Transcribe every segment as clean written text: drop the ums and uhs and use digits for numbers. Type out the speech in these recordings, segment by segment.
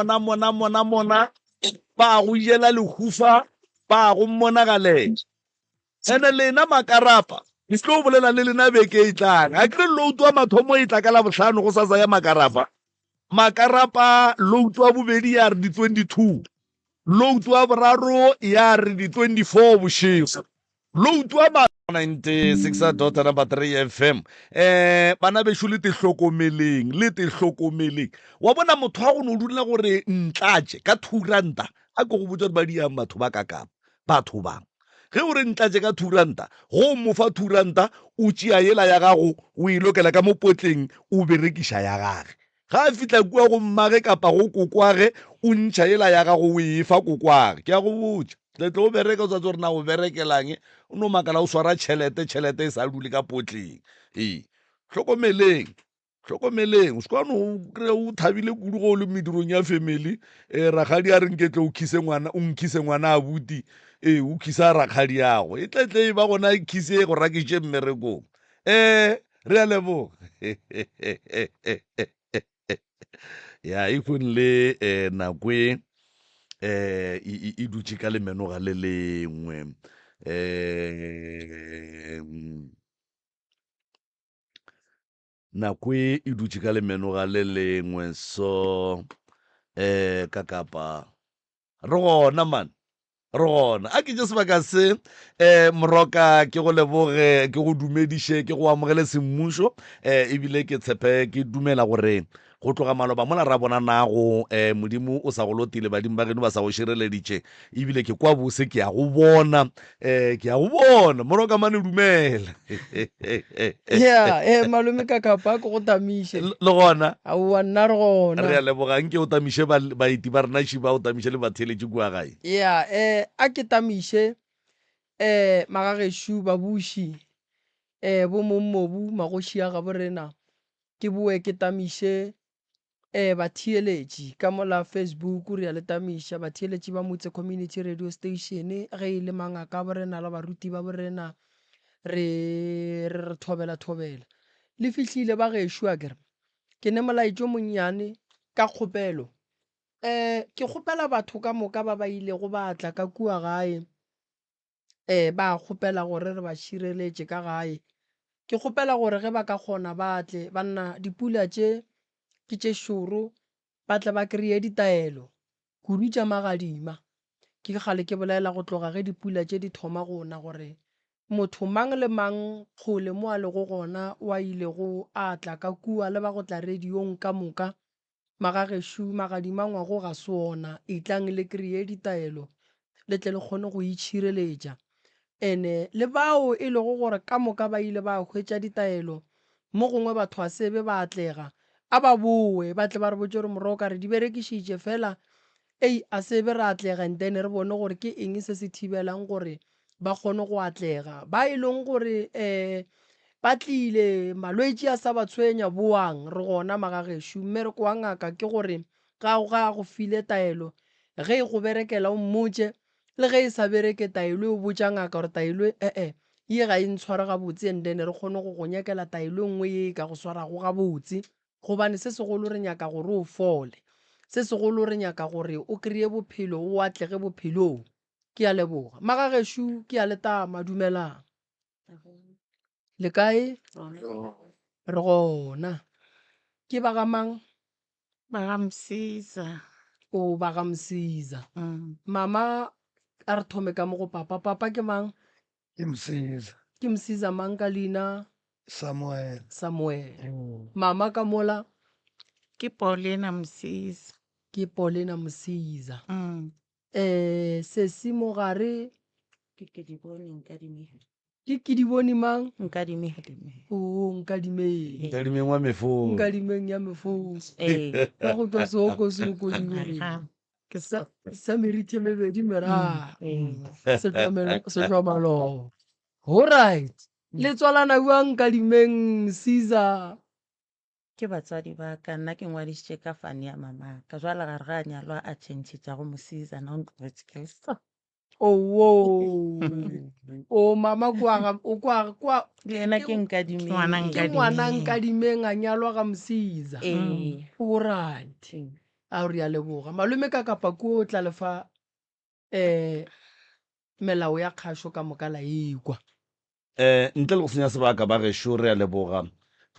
Mona, mona, mona, mona, ba go jela lehufa, ba go mmonagalela. Ene lena makarapa, ke tlo bolela le lena beke e tlang. A kere load wa mathomo e tla ka Labohlano go sasa ya makarapa. Makarapa load wa bobedi ya re di 22. Load wa boraro ya re di 24 bošego. Load wa ma 96 dot number 3 FM. Eh bana bešo le te hlokomeleng, le te hlokomeleng. Wa bona motho wa go no dula gore ntlatše ka 2 ranta. A ke go botša gore ba diang batho ba ka kapa. Batho ba. Ge o re ntlatše ka 2 ranta, go mo fa 2 ranta, o tšea yela ya gago o e lokela ka mo potleng o berekiša ya gage. Ga a fihla kua go mmage kapa go kokwage, o ntšha yela ya gago o e fa kokwage. Ke a go botša, tle tle o bereke o sa tsebe gore na o berekelang, o no makala o swara tšhelete, tšhelete e sa dule ka potleng. Ee, hlokomeleng, hlokomeleng, o se ka no kry-a o thabile kudu ge o le medirong ya family. Ee, rakgadi a re nke tle o khise ngwana, o nkhise ngwana abuti, ee, o khisa rakgadiago. E tle tle e ba gona khise e go rakiše mmerekong. Ee, re a leboga. Ya, e kgong le eh, nako e eh, e, e, e dutše ka lemenoga le lengwe. Eh, nako e e dutše ka lemenoga le lengwe so eh ka kapa Re gona man, re gona. A ke tše sebaka se um Moroka ke go leboge, ke go dumediše, ke go amogele semmušo um ebile ke tshepe ke dumela gore go tloga maloba mola ra bona nago um Modimo o sa go lotile, badimo ba geno ba sa go šireleditše ebile ke kwa bose ke a go bona um ke a go bona Moroka mane dumela. Yeah, eh malome ka kapa ke go tamiše. Le gona. Aowa nna re gona. Re a leboga nke o tamiše baeti ba rena šiba o tamiše le batheeletši kua gae. Yeah, eh a ke tamiše eh magagešu babuši eh bo mongmobu magoši a gabo rena ke boe ke tamiše Ee, batheeletši ka mo la Facebook re a le tamiša, batheeletši ba Motse Community Radio Station, ge e le mangaka a borena le baruti ba borena, re re re thobela thobela. Le fihlile ba gešo akere? Ke ne molaetša o monnyane ka kgopelo. Um ke kgopela batho ka moka ba ba ilego ba tla ka kua gae, um ba kgopela gore re ba šireletše ka gae. Ke kgopela gore ge ba ka kgona ba tle, banna dipula tše ke tše šoro, ba tle ba kreye ditaelo, kudu tša magadima. Ke kgale ke bolela go tloga ge dipula tše di thoma go na gore motho mang le mang kgole mo a lego gona o a ilego a tla ka kua le ba go tla radiong ka moka Magagešo, magadima ngwago ga se ona, etlang le kreye ditaelo le tle le kgone go itšhireletša. Ene le bao e lego gore ka moka ba ile ba hwetša ditaelo, mo gongwe batho a se be ba atlega, a ba bowe ba tle ba re botše gore moroka re di berekišitše fela Ei, a se be ra atlega and then re bone gore ke eng se se thibelang gore ba kgone go atlega. Ba e leng gore um ba tlile malwetši a sa ba tshwenya, boang re gona magagešo. Mmereko wa ngaka ke gore ga ga a go file taelo, ge e go berekela o mmotše, le ge e sa bereke taelo e o botša ngaka gore taelo e e-e ye ga e ntshware gabotse and then re kgone go go nyakela taelo e nngwe ye e ka go swarago gabotse. Gobane se segolo re nyaka gore o fole. Se segolo re nyaka gore o kreye bophelo, o atlege bophelong. Ke a leboga. Magagešo, ke a le tama. Dumelang. Le kae? Re gona. Ke ba ga mang? Ba ga Msiza. O ba ga Msiza. Mama, a re thome ka mo go papa. Papa ke mang? Ke Msiza. Ke Msiza mang ka leina? Samuel. Samuel. Mama ka mola? Ke Paulina Msiza. Ke Paulina Msiza. Eh, sesi mogare? Ke Kedibone Nkadimeng. Ke Kedibone mang? Nkadimeng. Oo, Nkadimeng. Nkadimeng wa mefong. Nkadimeng ya mefong. Ee. Ka go tšwa seoko seoko diureng. Ke sa sa meriti e mebedi meraro. Sehlwa maloba. Alright. Le tswalana bjang Nkadimeng Msiza? Ke batswadi ba ka, nna ke ngwadišitše ka fane ya mamaka. Jwale gare ga a nyalwa a tšhentšhetša go Mosiza, nna o ntlogetše ke le so. Owoo. O mama kwa ga o kwa kwa Le yena ke Nkadimeng. Ke ngwana ke ngwana Nkadimeng. Nkadimeng a nyalwa ga Msiza. Ee. Alright. A re a leboga. Malome ka kapa kuo o tla le fa um melao ya kgašo ka moka la ekwa. Eh, ntle le go senya sebaka ba gešo re a leboga.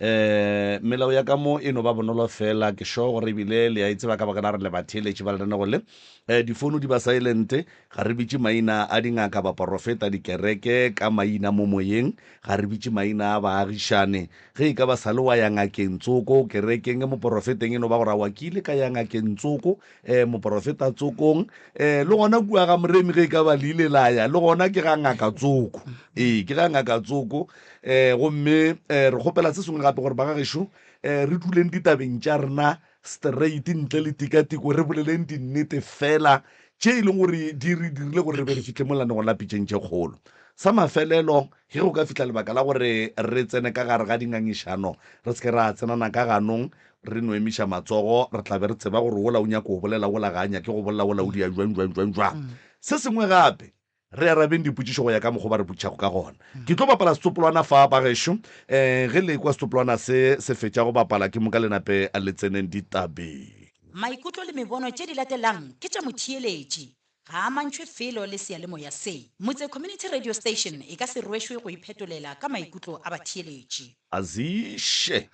Eh, melao ya ka mo e no ba bonolo fela, ke sure gore ebile le a e tseba ka baka la re le batheeletši ba lenanego le. Eh, difounu di ba silent, ga re bitše maina a dingaka, baporofeta, dikereke ka maina mo moyeng, ga re bitše maina a baagišane. Ge e ka ba sa le wa ya ngakeng tsoko, kerekeng, moporofeteng, e no ba gore aowa ke ile ka ya ngakeng tsoko, um moporofeta tsokong, um le gona kua ga Moremi ge e ka ba le ile la ya, le gona ke ga ngaka tsoko. Ee, ke ga ngaka tsoko. Um gomme um re kgopela se sengwe gape gore ba ga gešo um re duleng ditabeng tša rena straight ntle le tikatiko, re boleleng dinnete fela tše e leng gore di re dirile gore re be re fihle mo lenanegong la Pitšeng tše Kgolo. Sa mafelelo, ge go ka fihla lebaka la gore re tsene ka gare ga dingangišano, re se ke ra tsenana ka ganong, re no emiša matsogo, re tla be re tseba gore wola o nyaka go bolela, wola ga a nyake go bolela, wola o dia jwang, jwang, jwang, jwang. Se sengwe gape, re arabeng dipotšišo go ya ka mokgwa ba re botšišago ka gona. Ke tlo bapala setsopolwana fa, bagešo. Um ge le ekwa setsopolwana se se fetša go bapala, ke moka le nape le tseneng ditabeng. Maikutlo le mebono tše di latelang ke tša motheeletši, ga a amantšhwe felo le seyalemoya se. Motse Community Radio Station e ka se rwešwe go iphetolela ka maikutlo a batheeletši. Aziše.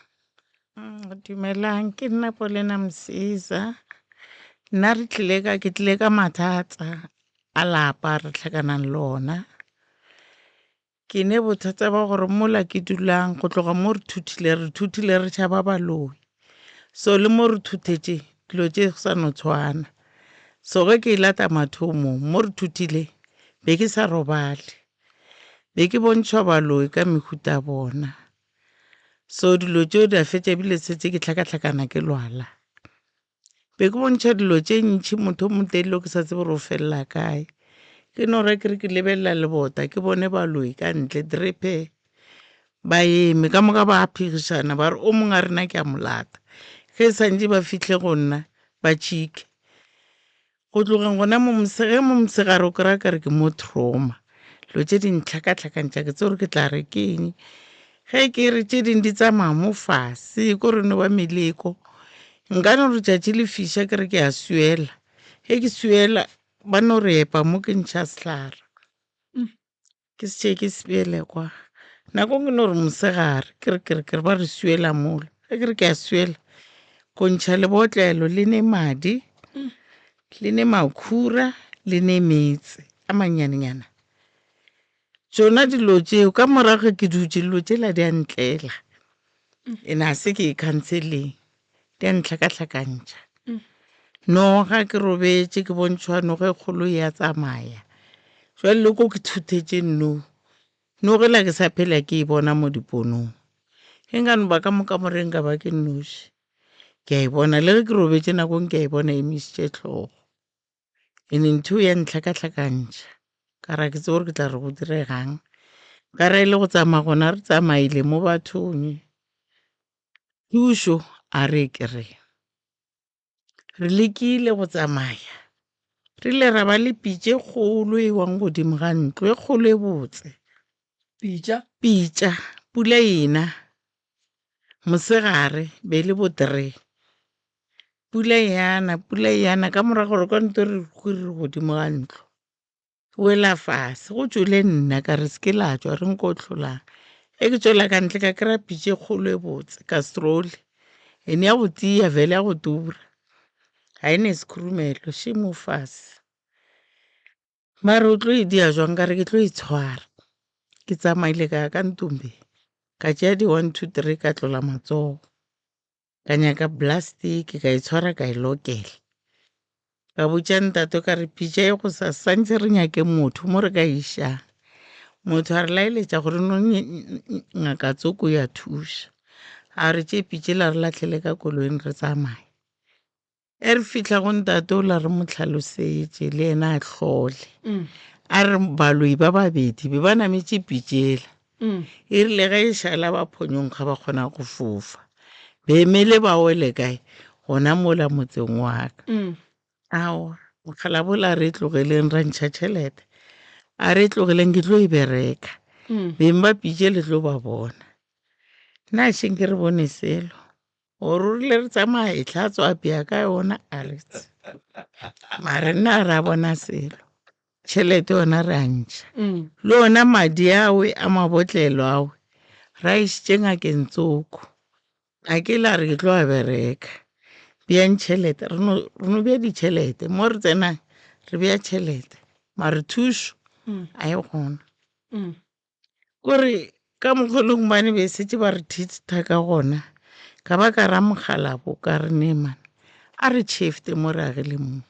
Dumelang, ke nna Paulina Msiza. Nna re tlile ka ke tlile ka mathata a lapa re tlhakanang le ona. Ke ne bothata ba gore mola ke dulang go tloga mo re thuthile re thuthile re tšhaba baloi. So le mo re thuthetše dilo tše go sa no tshwana. So ge ke e lata mathomo mo re thuthile be ke sa robale. Be ke bontšhwa baloi ka mehuta ya bona. So dilo tšeo di a fetša ebile setse ke hlakahlakana ke lwala. Be ke bontšha dilo tše ntši motho o motelele o ke sa tsebe gore o felela kae. Ke no ra ke re ke lebelela lebota ke bone baloi ka ntle drepe ba eme ka moka ba phegišana ba re o mongwe a rena ke a mo lata. Ge e santše ba fihle go nna ba tšhike. Go tlogeng gona mo ge mo mosegare o kry-a ka re ke mo trauma. Dilo tše di ntlhakatlhakantšha ke tsebe gore ke tla re ke eng. Ge ke re tše dingwe di tsamaya mo fase ko re no ba meleko. Nka no re tšatši le fiša ke re ke a swiela, ge ke swiela ba no re epa mo ke ntšha sehlare. Ke se tšee ke sepele kwa. Nako nngwe no re mosegare ke re ke re ke re ba re swiela mola. Ge ke re ke a swiela, ko ntšha lebotlelo le ne madi, le ne makhura, le ne meetse a mannyanenyana. Tšona dilo tšeo ka morago ge ke dutše dilo tšela di a ntlela. Ene ga se ke ye counselling, di a ntlhakahlakantšha. Noga ke robetše ke bontšhwa noga e kgolo ya tsamaya. Jwale le ko ke thuthetše no, noga ela ke sa phela ke e bona mo diponong. Ge nka no ba ka mo kamoreng ka ba ke nnoši, ke a e bona. Le ge ke robetše nakong ke a e bona e emišitše hlogo. Ene ntho ya ntlhakahlakantšha ka ra ke tsebe gore ke tla re go diregang. Ka ra e le go tsamaya gona re tsamaile mo bathong. Thušo a re e kry-e. Re lekile go tsamaya, re ile ra ba le pitša e kgolo e wang godimo ga ntlo, e kgolo e botse. Pitša? Pitša, pula ena mosegare be e le bo three. Pula e ana, pula e ana ka morago gore kwa nto re re godimo ga ntlo. Wela fase, go tšwele nna ka re se ke la tšwa re nko hlolang. Ge ke tšwela ka ntle ka kry-a pitša e kgolo e botse, kastroli, ene ya go tia vele ya go tura, ga e ne sekhurumelo, še mo fase. Mare o tlo e dia jwang ka re ke tlo e tshwara. Ke tsamaile ka ya ka ntombe, ka tšea di one two three ka tlola matsogo. Ka nyaka plastic ka e tshwara ka e lokela. Ka botša ntate ka re pitša e go sa santse re nyake motho mo re ka išang. Motho a re laeletša gore no ngaka tsoko ya thuša. A re tše pitše la re lahlele ka koloing re tsamaye. E re fihla go ntate o la re mo hlalosetše le yena a hlole. A re baloi ba babedi be ba nametše pitšela. E rile ge e šala ba phonyong ga ba kgona go fofa. Be emele ba wele kae? Gona mola motseng wa ka. Aowa, mokgalabole a re e tlogeleng ra ntšha tšhelete. A re e tlogeleng ke tlo e bereka. Beng ba pitše le tlo ba bona. Nna a šeng ke re bone selo. Gore o rile re tsamaya e hlatswa a bea ka yona a re tse. Mare nna a ra bona selo. Tšhelete yona re a ntšha. Le ona madi awe a mabotlelo awe ra išitše ngakeng tsoko. A ke la re ke tlo a bereka. Beang tšhelete re no re no bea ditšhelete mo re tsenang re bea tšhelete mare thušo a e gona. Kore ka mokgwa e leng bane be setse ba re thitha ka gona ka ba ka ra mogalabo ka re nee man a re shifte mo re agile mo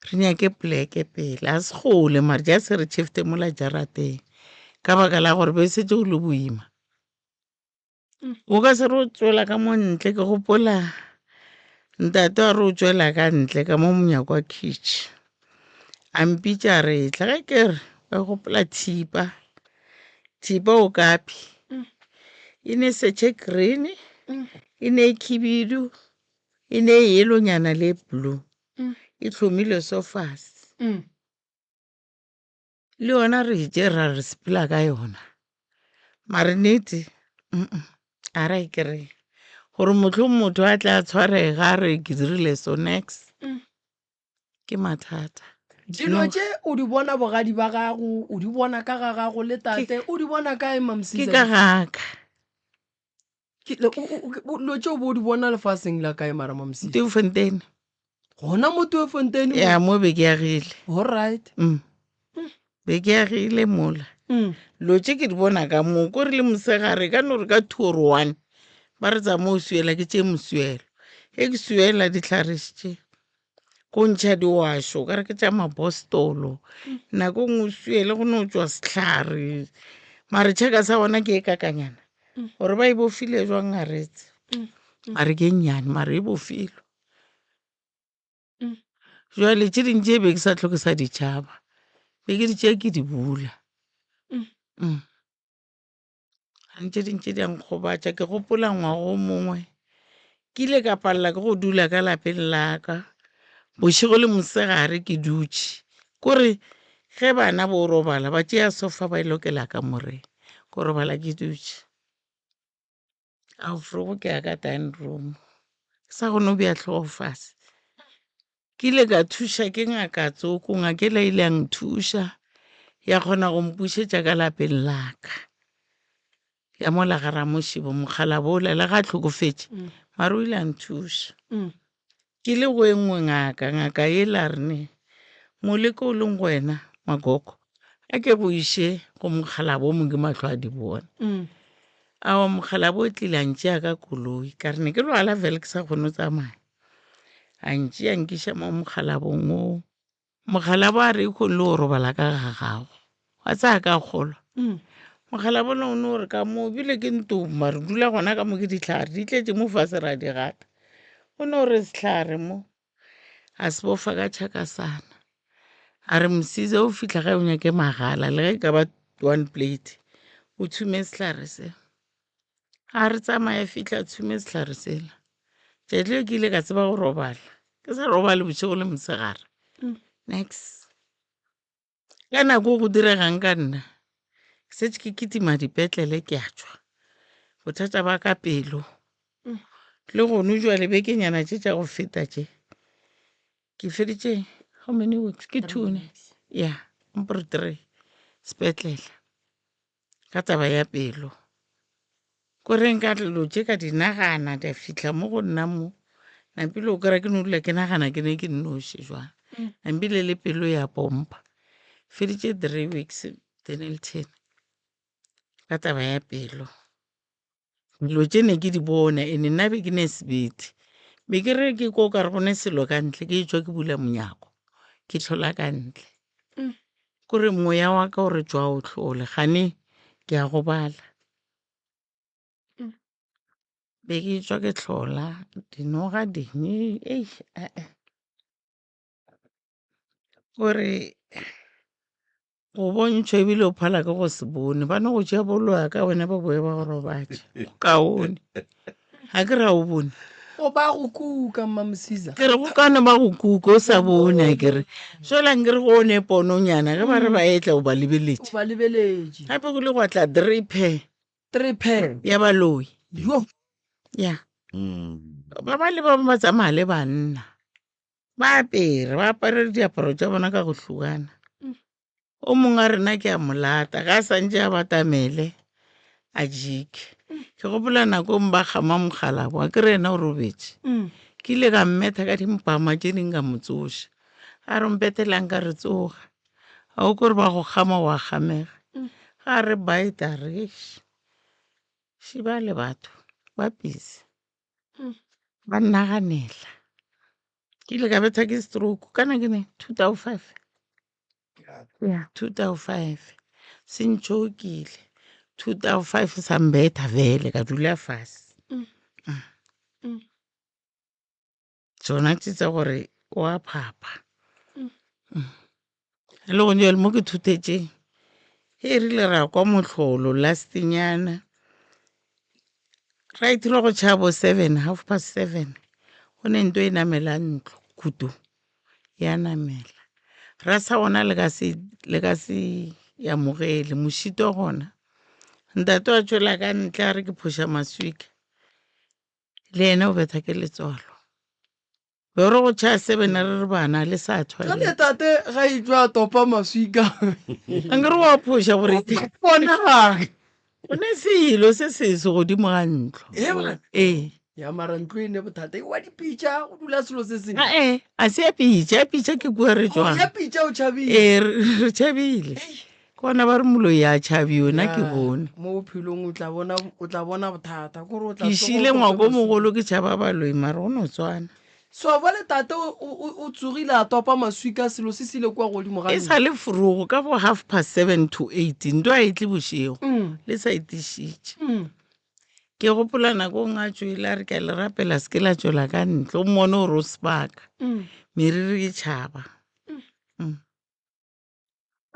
re nyake poleke pele a se kgole mare ja se re shifte mola jarateng ka baka la gore be setse o le boima. O ka se re o tswela ka mo ntle ke gopola ntate wa re o tswela ka ntle ka mo monyako wa kitchen a mpitša a re etla ge ke re wa gopola thipa thipa o kapi e ne setšhe green e ne e khibidu e ne e yelonyana le blue e hlomile so fase. Le yona re e tšere ra re sepela ka yona mare nnete a ra e kry-a gore mohlomong motho a tla tshwarega a re ke dirile so next ke mathata. Dilo tše o di bona bogadi ba gago, o di bona ka ga gago le tate, o di bona kae Mamsiza? Ke ka gaka. Dilo tše o bo o di bona lefaseng la kae mara Mamsiza? Teufontein. Gona mo Teufontein mo? Ya mo be ke agile. All right. Be ke agile mola. Dilo tše ke di bona ka mo, ko re le mosegare ka no re ka 2 or 1 ba re tsa mo swiela ke tše moswielo. Ge ke swiela dihlare tše ko ntšha diwašo ka re ke tša mabostolo. Nako e nngwe o swiele go no tšwa sehlare mare tšheka sa gona ke e kakanyana gore ba e bofile jwang a re tse. Mare ke e nnyane mare e bofilwe. Jwale tše dingwe tše be ke sa tlhoke sa di tšhaba be ke di tšea ke di bula. Tše dingwe tše di a nkgobatša ke gopola ngwaga o mongwe ke ile ka palela ke go dula ka lapeng la ka bošego le mosegare ke dutše kore ge bana bo robala ba tšea sofa ba e lokela kamoreng ko robala ke dutše. A vroeg ke ya ka dining room ke sa kgone go bea hlogo fase. Ke ile ka thuša ke ngaka tsoko, ngaka ela ile ya nthuša ya kgona go mpušetša ka lapeng la ka. Ya mola ga Ramošibo mokgalabje ola le ga a hlokofetše mare o ile a nthuša. Ke le go e nngwe ngaka, ngaka yela a re ne moleko o leng go wena Magogo a ke go iše go mokgalabje o mongwe ke mahlo a di bona. Aowa mokgalabje o tlile a ntšea ka koloi ka re ne ke lwala fela ke sa kgone go tsamaya. A ntšea a nkiša mo mokgalabong oo. Mokgalabje a re e kgone le go robala ka ga gago wa tsaya ka kgolwa. Mokgalabje o ne o re ka mo ebile ke ntoma re dula gona ka mo ke dihlare di tletše mo fase ra di gata. O no re sehlare mo a se bofa ka tšhakasana a re Msiza o fihla gae o nyake magala le ge e ka ba one plate o tšhume sehlare se. A re tsamaya fihla tšhume sehlare sela. Tšatši leo ke ile ka tseba go robala ke sa robale bošego le mosegare. Next ka nako go diregang ka nna ke šetše ke kitima dipetlele ke a tšwa bothata ba ka pelo le gone jwale bekenyana tše tša go feta tše ke feditše how many weeks ke two ne ya mpore three sepetlele ka taba ya pelo ko reng ka dilo tše ka di nagana di a fitlha mo go nna mo nampile o kry-a ke no dula ke nagana ke ne ke nnoši jwang nampile le pelo ya pompa feditše 3 weeks Dennilton ka taba ya pelo dilo tše ne ke di bona ene nna be ke ne sebete be ke re ke ko ka re go ne selo ka ntle ke tšwa ke bula monyako ke tlhola ka ntle kore moya wa ka o re tšwa o tlhole gane ke a gobala be ke tšwa ke tlhola dinoga ding eish eh. Kore go bontšhwa ebile o phala ke go se bone ba no go tšea boloya ka wena ba boe ba go robatša go kaone ga ke ra o bone o ba go kuka mmamosiza ke re go kane ba go kuka o sa bone a ke re sola nke re go one pononyana ge ba re ba etla o ba lebeletše o ba lebeletše gape go le gwa tla three pair three pair ya baloi yo ya. Ba ba le ba bangwe ba tsamaya le banna ba apere ba apare diaparo tša bona ka go hlokana. O mongwe a rena ke a mo lata ga a santše a batamele a jike. Ke gopola nako e nngwe ba kgama mokgalabo a ke re yena o robetše. Ke ile ka mmetha ka dimpama tše dingwe ka mo tsoša. A re mpetelang ka re tsoga. A o kore ba go kgama wa kgamega. Ga a re bite a re eish. Šibale batho ba busy ba nnaganela. Ke ile ka betha ke stroke kana ke ne 2005 ya 2005 se ntšhokile 2005 sa mbetha vele ka dula fase. Tsona tse tsa gore o a phapha. Le gone jale mo ke thutetseng e rile ra kwa motlholo lastnyana ra itira go tšhabo 7 7:30 go ne nto e namela ntlo kudu ya namela ra sa gona le ka se le ka se amogele mošito gona ntate wa tšwela ka ntle a re ke phoša maswika le yena o betha ke letswalo be re go tšhaya seven re re bana le sa Jale tate ga e tšwa topa maswika ankere wa phoša gore bonang go ne selo se sese godimo ga ntlo ee ya mara ntlo e ne bothata e wa dipitša go dula selo se sengwe ee a se ya pitša ya pitša ke kua re tswang ya pitša o tšhabile ee re tšhabile Kona ba re moloi ya tšhabiwe nna ke bone. Mo bophelong o tla bona o tla bona bothata kore o tla Ke šile ngwako o mogolo ke tšhaba baloi mara go no tswana. So bjale tate o, o, o tsogile a topa maswika selo se se ile kua godimo ga E sa le forogo ka bo 7:30 to 8 ntwa e tle bošego le sa itišitše. Ke gopola nako e nngwe a tšwele a re ke a le rapela se ke la tšwela ka ntle o mmone gore o sebaka meriri e tšhaba.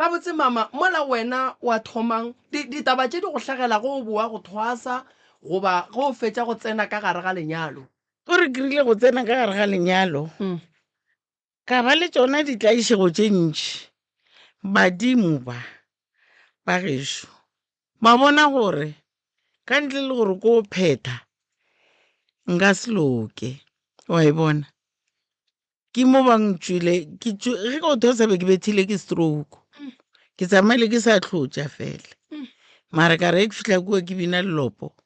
Gabotse mama, mola wena wa thomang, di, ditaba tše di go hlagela ge o boa go thwasa goba ge o fetša go tsena ka gare ga lenyalo? O re ke rile go tsena ka gare ga lenyalo, ka ba le tšona ditlaišego tše ntši. Badimo ba, ba gešo, ba bona gore ka ntle le gore ko phetha, nka se loke. Wa e bona? Ke mo ba ntšwele ke tšwe ge ke o thosa be ke bethile ke stroke ke tsamaile ke sa tlotša fela mara ka re ke fihla kua ke bina lelopo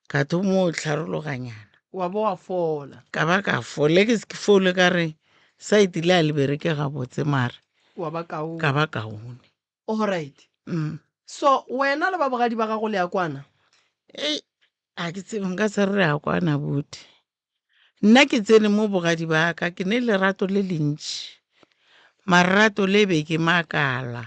ka thomo o tlharologanyana wa bo wa fola ka ba ka fole ke se ke fole ka re saete le a le bereke gabotse mara wa ba kaone ka ba kaone alright so wena le ba bogadi ba gago le ya kwana ei a ke tsebe nka se re re a kwana buti Nna ke tsene mo bogadi ba ka ke ne lerato le lentši marato le be ke makala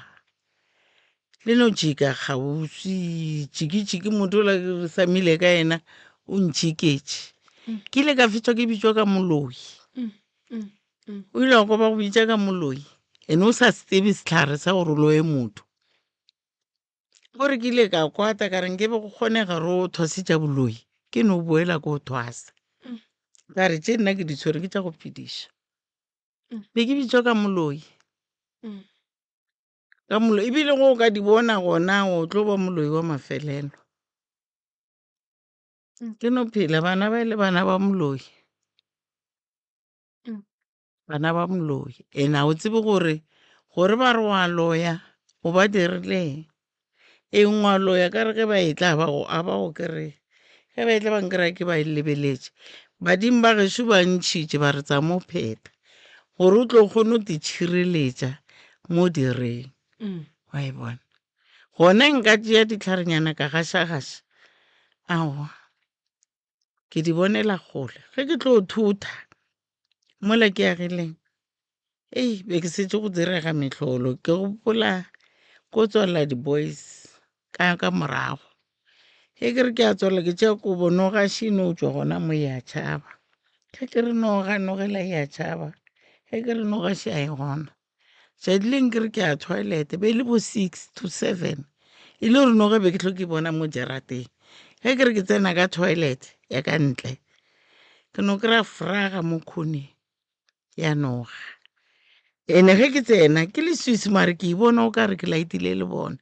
le no jika kgauswi jikijiki motho ola ke re samile ka yena o ntšhiketše ke ile ka fetšwa ke bitšwa ka moloi o ile wa kwa ba go bitša ka moloi ene o sa se tsebe sehlare sa gore o loye motho Gore ke ile ka kwata ka re nkebe go kgonega re o thwasetša boloi ke no boela ko o thwasa. Ka re tše nna ke di tshwere ke tša go phediša. Be ke bitšwa ka moloi. Ka moloi ebile go o ka di bona gona o tlo ba moloi wa mafelelo. Ke no phela bana ba e le bana ba moloi. Bana ba moloi and ga o tsebe gore gore ba re wa loya o ba dirileng. Eng wa loya ka re ge ba etla ba go a ba go kry-e, ge ba etla ba nkry-a ke ba lebeletše. Badimo ba gešo ba ntšhitše ba re tsama o phetha gore o tlo kgone go itšhireletša mo direng wa e bona. Gona nka tšea ditlharenyana ka gaša-gaša aowa. Ke di bonela kgole ge ke tlo thutha mola ke agileng ei be ke setse go direga mehlolo ke gopola ko tswalela di-boys ka ka morago ge ke re ke a tswalela ke tšea kobo noga še no tšwa gona mo ya tšhaba ge ke re noga nogela ya tšhaba ge ke re noga še a e gona Tšatši leng ke re ke ya toilet be e le bo 6 to 7 e le gore noge be ke tlo ke bona mo jarateng ge ke re ke tsena ka toilet ya ka ntle ke no kry-a fraga mo khoneng ya noga ene ge ke tsena ke leswiswi mare ke e bona o ka re ke laetile le bona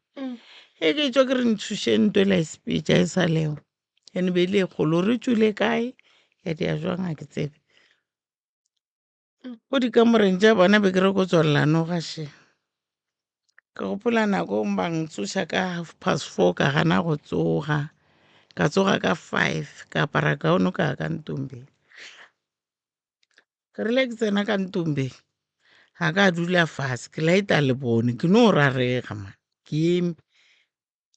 ge ke tswa ke re ntšhuše nto e la e sepetša e sa leo ene be e le e kgolo re tšwile kae Ya dia jwang ga ke tsebe. Ko dikamoreng tša bona be ke re ko tswalela noga še. Ke gopola nako e ba ntsoša ka half past four ka gana go tsoga. Ka tsoga ka 5 ka apara gown ka ya ka ntombeng. Ke rile ke tsena ka ntombeng ga ka dula fase ke lighta lebone ke no rarega man ke eme.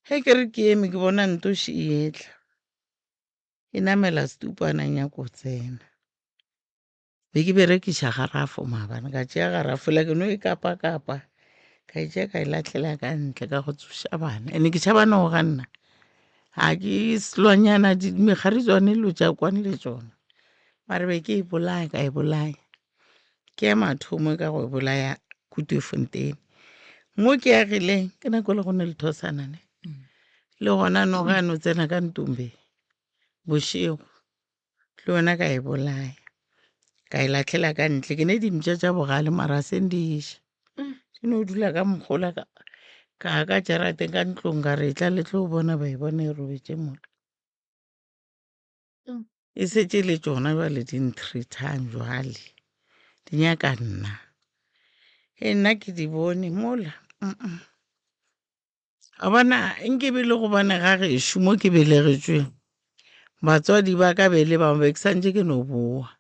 Ge ke re ke eme ke bona ntoši e etla e namela setupana e nyaka go tsena. Be ke berekiša garafo maabane ka tšea garafo la ke no e kapa-kapa ka e tšea ka e lahlela ka ntle ka go tsoša bana ene ke tšhaba noga nna ga ke selwanyana mekgaritswane dilo tša kwane le tšona mare be ke e bolaya ka e bolaya ke ya mathomo ka go e bolaya Koefontein mo ke agileng ke nako le go ne le thosana ne le gona noga ya no tsena ka ntombe bošego le yona ka e bolaya ka e latlhela ka ntle ke ne dimpša tša bogale mara a seng di ja di no dula ka mokgola ka ka ka jarateng ka ntlong ka re tla le tlo bona ba e bona e robetše mola e setse le tšona jale di nthretang jwale di nyaka nna e nna ke di bone mola mm A bona nke be le gobane ga gešo mo ke belegetšweng batswadi ba ka be le bangwe be ke santše ke no boa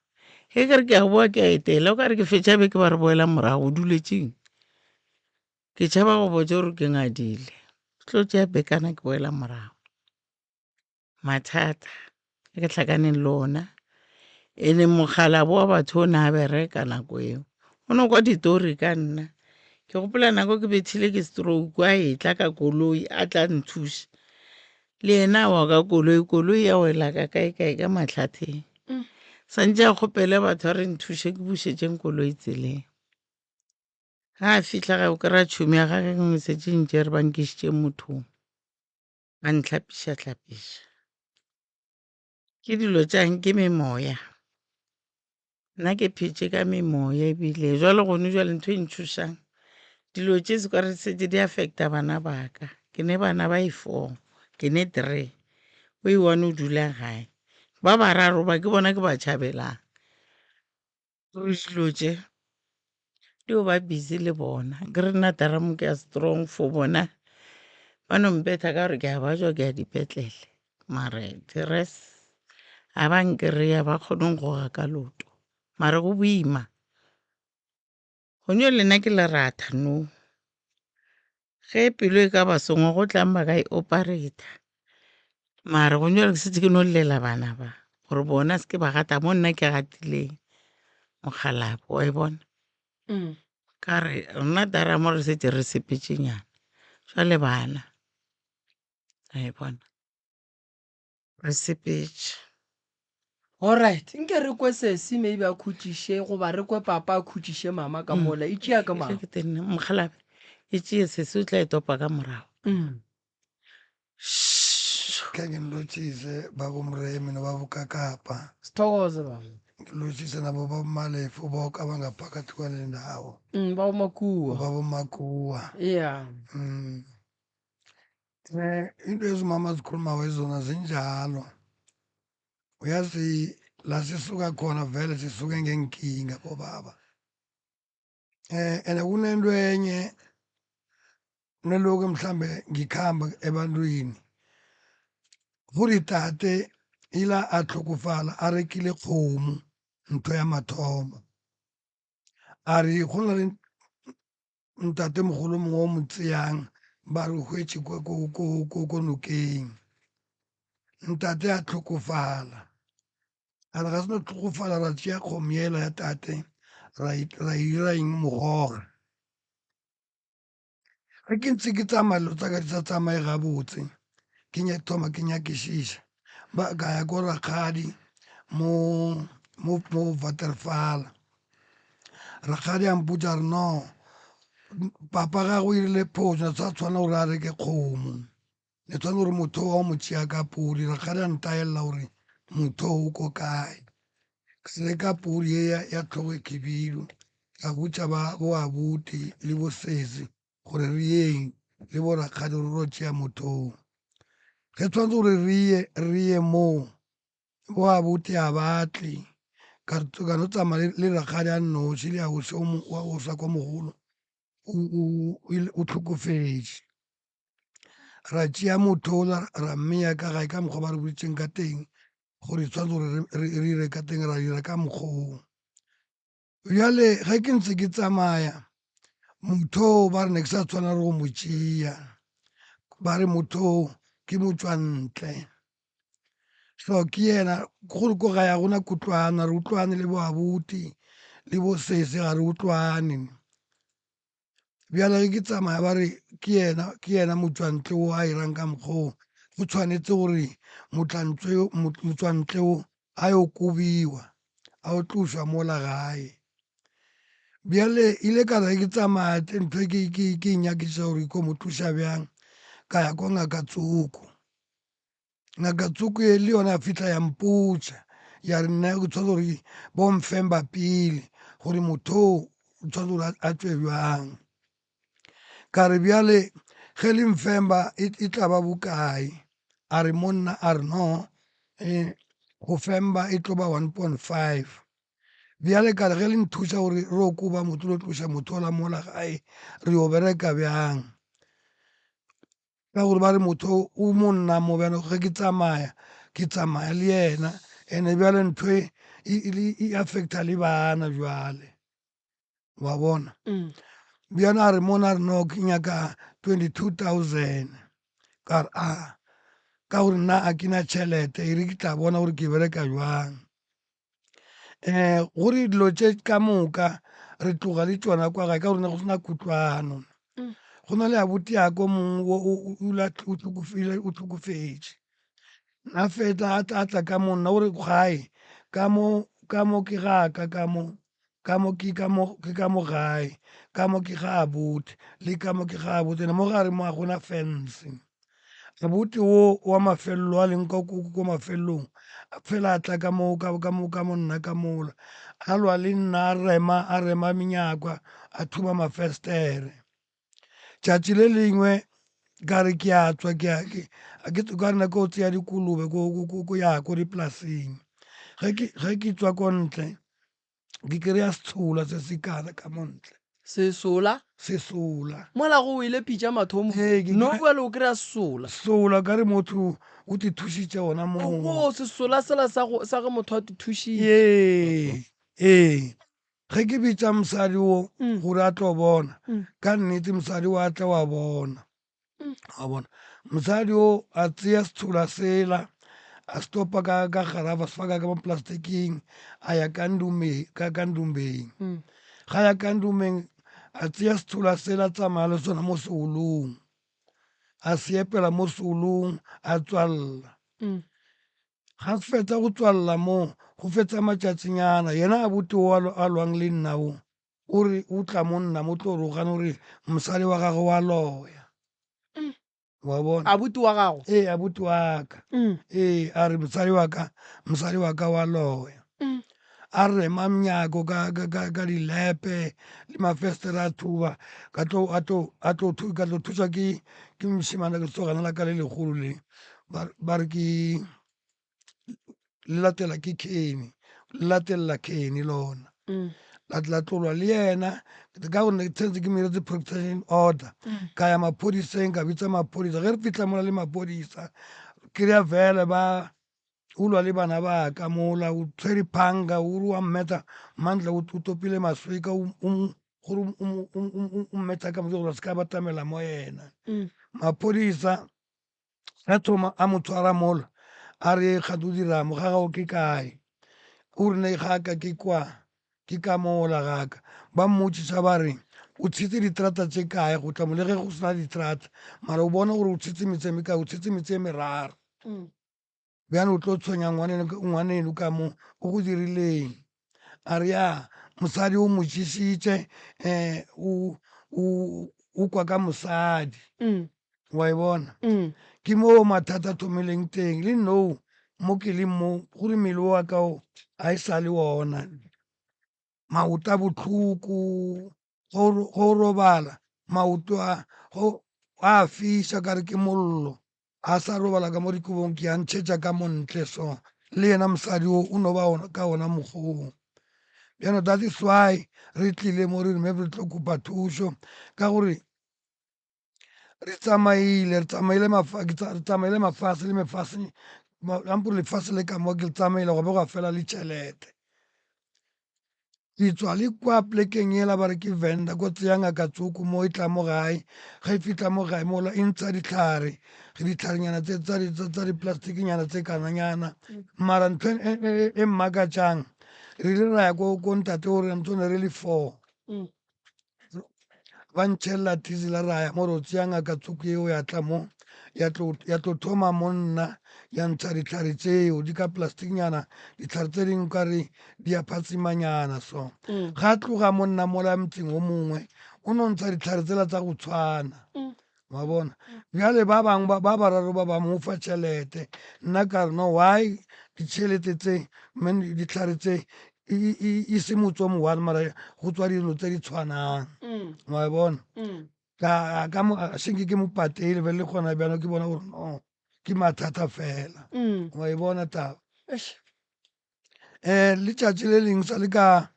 ge ke re ke a boa ke a etela o ka re ke fetša beke ba re boela morago o duletšeng ke tšhaba go botša gore ke ngadile ke tlo tšea bekana ke boela morago. Mathata a ke hlakaneng le ona e leng mokgalabo wa batho o ne a bereka nako eo o no kwa ditori ka nna ke gopola nako ke bethile ke stroke a etla ka koloi a tla nthuša le yena a wa ka koloi koloi ya wela ka kae kae ka mahlatheng santše a kgopele batho a re nthuše ke bušetšeng koloi tseleng ga a fihla ga o kry-a tšhomi ya gage e setse ntše re ba nkišitše mothong ba ntlhapiša-hlapiša. Ke dilo tša eng? Ke memoya. Nna ke phetše ka memoya ebile jwale gone jwale ntho e ntšhošang dilo tše se kare setse di affecta bana ba ka. Ke ne bana ba e four, ke ne three, o e one o dula gae. Ba bararo ba ke bona ke ba tšhabelang. Ruri dilo tše di o ba busy le bona ke re nna daramo ke ya strong for bona ba no mpetha ka gore ke a ba jwa ke ya dipetlele mare the rest ga ba nkry-a ba kgone go goga ka loto mare go boima gonyo le nna ke leratha no Ge pelo e ka ba sengwe go tlang ba ka e operator mare go nyala ke setse ke no llela bana ba gore bona se ke ba gata mo nna ke gatileng mokgalabo wa e bona ka re rena daramo re setse re sepetšenyana jwale bana wa e bona. Re sepetše. Alright, nke re kwe sesi maybe a khutšiše goba re kwe papa a khutšiše mama ka mola. E tšea ke mang? Ke tenne mokgalabje e tšee sesi o tla e topa ka morago. Ke ke nlotšise ba bo Moremi no ba bo Kakapa. Sithokoze baba. Ngilotjhise nabo ba bo Malefu boke abangaphakathi kwale ndawo. Ba bo Makuwa. Ba bo Makuwa. Yeah. Into ezimama zikhulumako ezona zinjalo. Uyazi la sisuka khona vele sisuke ngeenkinga bobaba. Ene kunento enye nelokhu mhlambe ngikhamba ebantwini gore tate ila a tlhokofala a rekile kgomo ntho ya mathomo a re go na le ntatemogolo mongwe o mo tseyang ba re hwetše kwa ko ko ko ko nokeng ntate a tlhokofala a re ga se no tlhokofala ra tšea kgomo yela ya tate ra ra ira eng mogoga ge ke ntse ke tsamaya dilo tsa ka di sa tsamaye gabotse ke thoma ke nyakišiša ba ka ya ko rakgadi mo mo mo Waterval Rakgadi a mpotša a re no papa gagwe o irile phošo ne sa tshwanela gore a reke kgomo ne tshwanela gore motho wa mo tšea ka podi rakgadi a ntaelela gore motho o ko kae ke reka podi ye ya tlhogo e khibidu ka botša ba bo abuti le bo sesi gore re yeng le bo rakgadi re ro tšea motho o ge tshwanetse gore re ye re ye moo. Bo abuti a ba tle, ka ka no tsamaya le rakgadi a nnoši le ausi o wa o sa kwa mogolo o hlokofetše. Ra tšea motho ola ra mmeya ka gae ka mokgwa ba re boditseng ka teng gore tshwanetse gore re dire ka teng ra dira ka mokgwa oo. Bjale ge ke ntse ke tsamaya motho oo ba re ne ke sa tshwanela go mo tšea, ba re motho oo ke motšwantle. So ke yena gore ko gae ga gona kutlwano, ga re utlwane le bo abuti le bo sesi ga re utlwane. Bjale ge ke tsamaya ba re ke yena ke yena motšwantle o a irang ka mokgwa oo, go tshwanetse gore motšwantle o a yo kobiwa a o tlošwa mola gae. Bjale ile ka re ke tsamaya ntho e ke e nyakišiša gore ke mo tloša bjang, ka ya kwa ngaka tsoko. Ngaka tsoko ye le yona ya fihla ya mpotša ya re nna ke tshwanetse gore bo mfemba pele gore motho o o tshwanetse gore a tšwe bjang. Ka re bjale ge le mfemba e tla ba bokae? A re monna a re no go femba e tlo ba 1.5. Bjale ka re ge le nthuša gore re yo koba motho re yo tloša motho ola mola gae re yo bereka bjang? Ka gore ba re motho o mo nna mo bjalo ge ke tsamaya ke tsamaya le yena and-e bjale ntho e e affecta le bana jwale wa bona. Bjale a re mona a re no ke nyaka 22,000 ka re a ka gore nna a ke na tšhelete e re ke tla bona gore ke bereka jwang. Gore dilo tše ka moka re tloga le tšona kwa gae ka gore ne go sena kutlwano. Go na le abuti ya ka o mongwe o hlokofetše. A fetsa a tla ka mo nna o re gae ka mo ka mo ke ga ka ka mo ka mo ke ka mo ke ka mo gae ka mo ke ga abuti le ka mo ke ga abuti ene mo gare mo ga gona fence. Abuti wo wa mafelelo a leng ko mafelelong a fela a tla ka mo ka ka mo ka mo nna ka mola a lwa le nna a rema a rema menyakwa a thuba mafestere. Tšatši le lengwe ka re ke a tswa ke a ke a ke ka nna ko tseya dikolobe ko ko ko ya ko dipolaseng. Ge ke ge ke tswa ko ntle ke kry-a setshola se se kana ka mo ntle. Sesola? Sesola. Mola go wele pitša mathomo. Ee, ke No bjale o kry-a sesola. Sesola ka re motho o te thušitše gona moo. Oho, sesola sela sa go sa ge motho a te thušitše. Ee, ee. Ge ke bitša mosadi wo gore a tlo bona, ka nnete mosadi wa tla wa bona. Wa bona mosadi o a tseya setshola sela a se topa ka ka garafa se faka ka mo plasticing a ya ka ndume ka ka ndumbeng ga ya ka ndumeng a tseya setshola sela tsamaya le sona mo seolong a se epela mo seolong a tswalla ga se fetsa go tswalla mo go fetsa matšatsinyana yena a bote o a lwang le nna o O re o tla mo nna mo tlo rogana o re mosadi wa gagwe wa loya. Wa bona? Abuti wa gago? Ee, abuti wa ka. Ee, a re mosadi wa ka, mosadi wa ka wa loya. A rema mnyako ka, ka, ka, ka dilepe le mafestere a thuba ka tlo, a tlo, a tlo, ka tlo thuswa ke, ke mošemane ke lesogana la ka le legolo le ba, ba re ke le latela ke Kenny le latelela Kenny lona mm. la tla tlolwa le yena ka gonne ke tshwanetse ke meretse protection order mm. ka ya maphodiseng ka bitsa maphodisa ge re fitlha mola le maphodisa kry-a vele ba o lwa le bana ba ka mola o tshwere phanga o re wa mmetsa mandla o topile maswika gore o mmetsa ka motse gore se ka batamela mo yena mm. maphodisa A thoma a mo tshwara mola a re ga o dira mo ga gago ke kae o re ne ga ka ke kwa ke ka mola ga ka ba mmotšiša ba re o tshetse diterata tše kae go tla mo le ge go sena diterata mara o bona gore o tshetse metse e mekae o tshetse metse e meraro Bjale o tlo tshwenya ngwaneno ka mo o go dirileng. A re ya mosadi o mo tšešitše um o kwa ka mosadi wa e bona. Ke moo mathata a thomileng teng le nou mo ke leng mo gore mmele wa ka o ga e sa le ona. Maoto a bohloko go robala maoto a a fiša ka re ke mollo. A sa robala ka mo dikobong ke a ntšhetša ka mo ntle so. Le yena mosadi o o no ba ona ka ona mokgwa oo. Bjano that is why re tlile mo re re maybe re tlo kopa thušo ka gore re tsamaile re tsamaile re tsamaile mafase le mefase ampore lefase le ka mo ke le tsamaile go be gwa fela le tšhelete. Ke tswa le kwa plekeng yela ba re ke Venda ko tseya ngaka tsoko mo e tla mo gae ge e fihla mo gae mola e ntsha ditlhare ditlharenyana tse tsa tsa di-plastic-nyana tse kananyana mara ntho e, e, e, e mmakatšang re ile ra ya ko ko ntate o re ntse ne re le four Ba ntšhelela diesel ra ya mo ro tšea ngaka tsoko yeo ya tla mo ya tlo ya tlo thoma mo nna ya ntsha ditlhare tseo di ka plasticnyana ditlhare tse dingwe ka re di a phatsimanyana so ga tloga monna mola motseng o mongwe o no ntsha ditlhare tsela tsa go tshwana wa bona bjale ba bangwe ba ba bararo ba ba mo fa tšhelete nna ka re no why ditšhelete tse man ditlhare tse e se motse o mo one mara go tswa dilo tse di tshwanang wa bona ka ka mo senke ke mo patele be le gona bjalo ke bona gore no ke mathata fela wa e bona taba um letšatši le leng sa le ka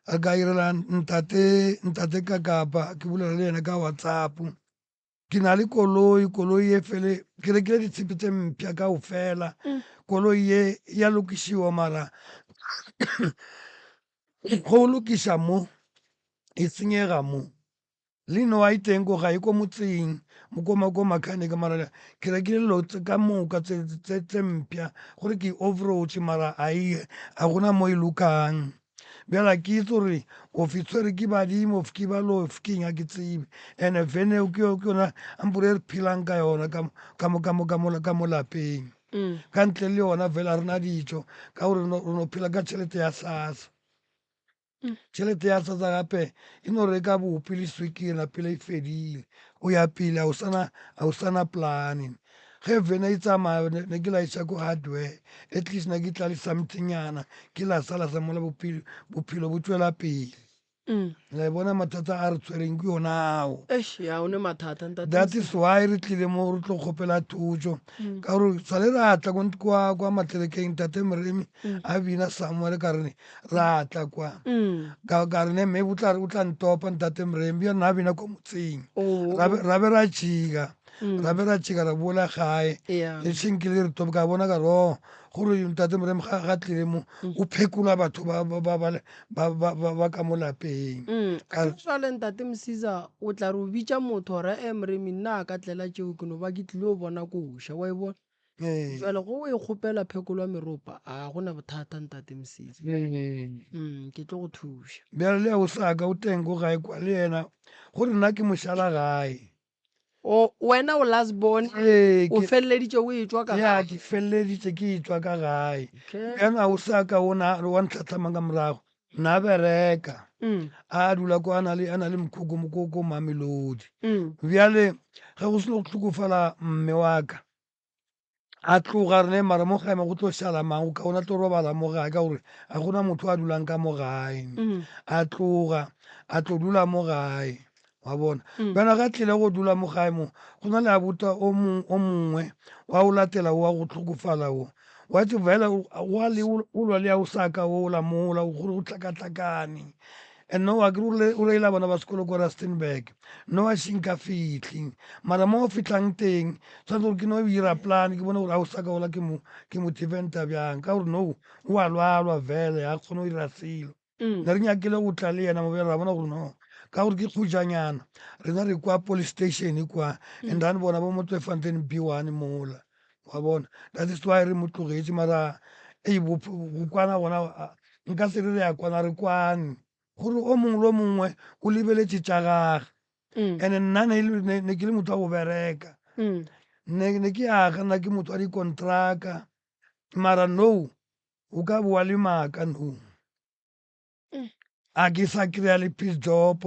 a ka irela ntate ntate ka kapa ke bolela le yena ka whatsapp ke na le koloi koloi e fele ke rekile ditshepe tse mpšha ka ofela mm. koloi ye ya lokišiwa mara go lokiša mo e senyega mo Le no a iteng ko gae ko motseng mokoma ko mechanic mara ke rekile dilo tse ka moka tse tse tse mpya gore ke off-road mara a e a gona mo e lokang bjale a ke itse gore of e tshwere ke badimo of ke balo of ke eng a ke tsebe and vene eo ke yona ampore e re phelang ka yona ka ka mo ka mo ka mo ka mo lapeng ka ntle le yona fela ga re na dijo ka gore re no phela ka tšhelete ya SASSA. Tšhelete ya SASSA gape e no reka bupi le swikiri napile e fedile. O ya pele a o sana a o sana plan. Ge vene e tsamaya ne ke laiša ko hardware at least ne ke tla le something nyana ke lasa lasa mola bophelo bophelo bo tšwela pele. La e bona mathata a re tshwereng ke yona ao. Eish, ya o ne mathata ntate. That is why re tlile mo re tlo kgopela thušo ka gore sale ra tla kwa kwa matlerekeng tate Moremi a bina Samuel ka re ra tla kwa ka ka re ne maybe o tla o tla ntopa ntate Moremi yena a bina ko motseng Oh. ra be ra be ra tšhika ra be ra tšhika ra boela gae Yeah. le tšhinkile re topa ka bona ka re oh gore ntate Moremi ga ga tlile mo o phekola batho ba ba ba ba ba, ba, ba, ba ka mo lapeng. Mm. Ka Akere jwale ntate Msiza o tla re o bitša motho ora e Moremi nna a ka tlela tšeo ke no ba ke tlile o bona koša wa e bona. Ee. Jwale go o e kgopela phekolo ya meropa a go na bothata ntate Msiza. Ee. Ke tlo go thuša. Bjale le o sa ka o teng ko gae kwa le yena gore nna ke mošala gae. O, wena o last born, Ee, o ke, feleleditše o etšwa ka ya gae. ke feleleditše ke etšwa ka gae. Okay. Bjana o sa ka o na wa ntlhatlhamang ka morago. Nna bereka. A dula kwa a na le a na le mokhukhu mo ko ko Mamelodi. Bjale ge go seno go hlokofala mme wa ka, a tloga re ne mara mo gae mo go tlo šala mang o kaone a tlo robala mo gae ka gore ga gona motho a dulang ka mo gae a tloga a tlo dula mo gae wa bona bjana ga tlile go dula mo gae mo go na le abuta o mongwe wa o latela wa go tlhokofala o wa tse fela wa le o lwa le ya o saka o la mola gore o tlhakatlhakane And no a ke re o reila bana ba sekolo ko Rustenburg. No a shinka fitlhi. Mara mo o fihlang teng, tshwanetse gore ke no ira plan ke bone gore a o sa ka ola ke mo ke mo defenda bjang. Ka gore no o a lwalwa vele ha kgone go dira selo. Ne re nyakile go tla le yena mo ra bona gore no ka gore ke kgojanyana. Rena re kwa police station kwa and then bona bo mo Tweefontein B1 mola. Wa bona? That is why re mo tlogetše mara ei go kwana gona Nka se re re a kwana, re kwane. Gore o mongwe le o mongwe o lebeletše tša gage. And nna ne ne ne ke le motho wa go bereka. Ne ne ke aga nna ke motho wa dikontraka. Mara nou o ka boa le maaka nou. A ke sa kry-a le peace job,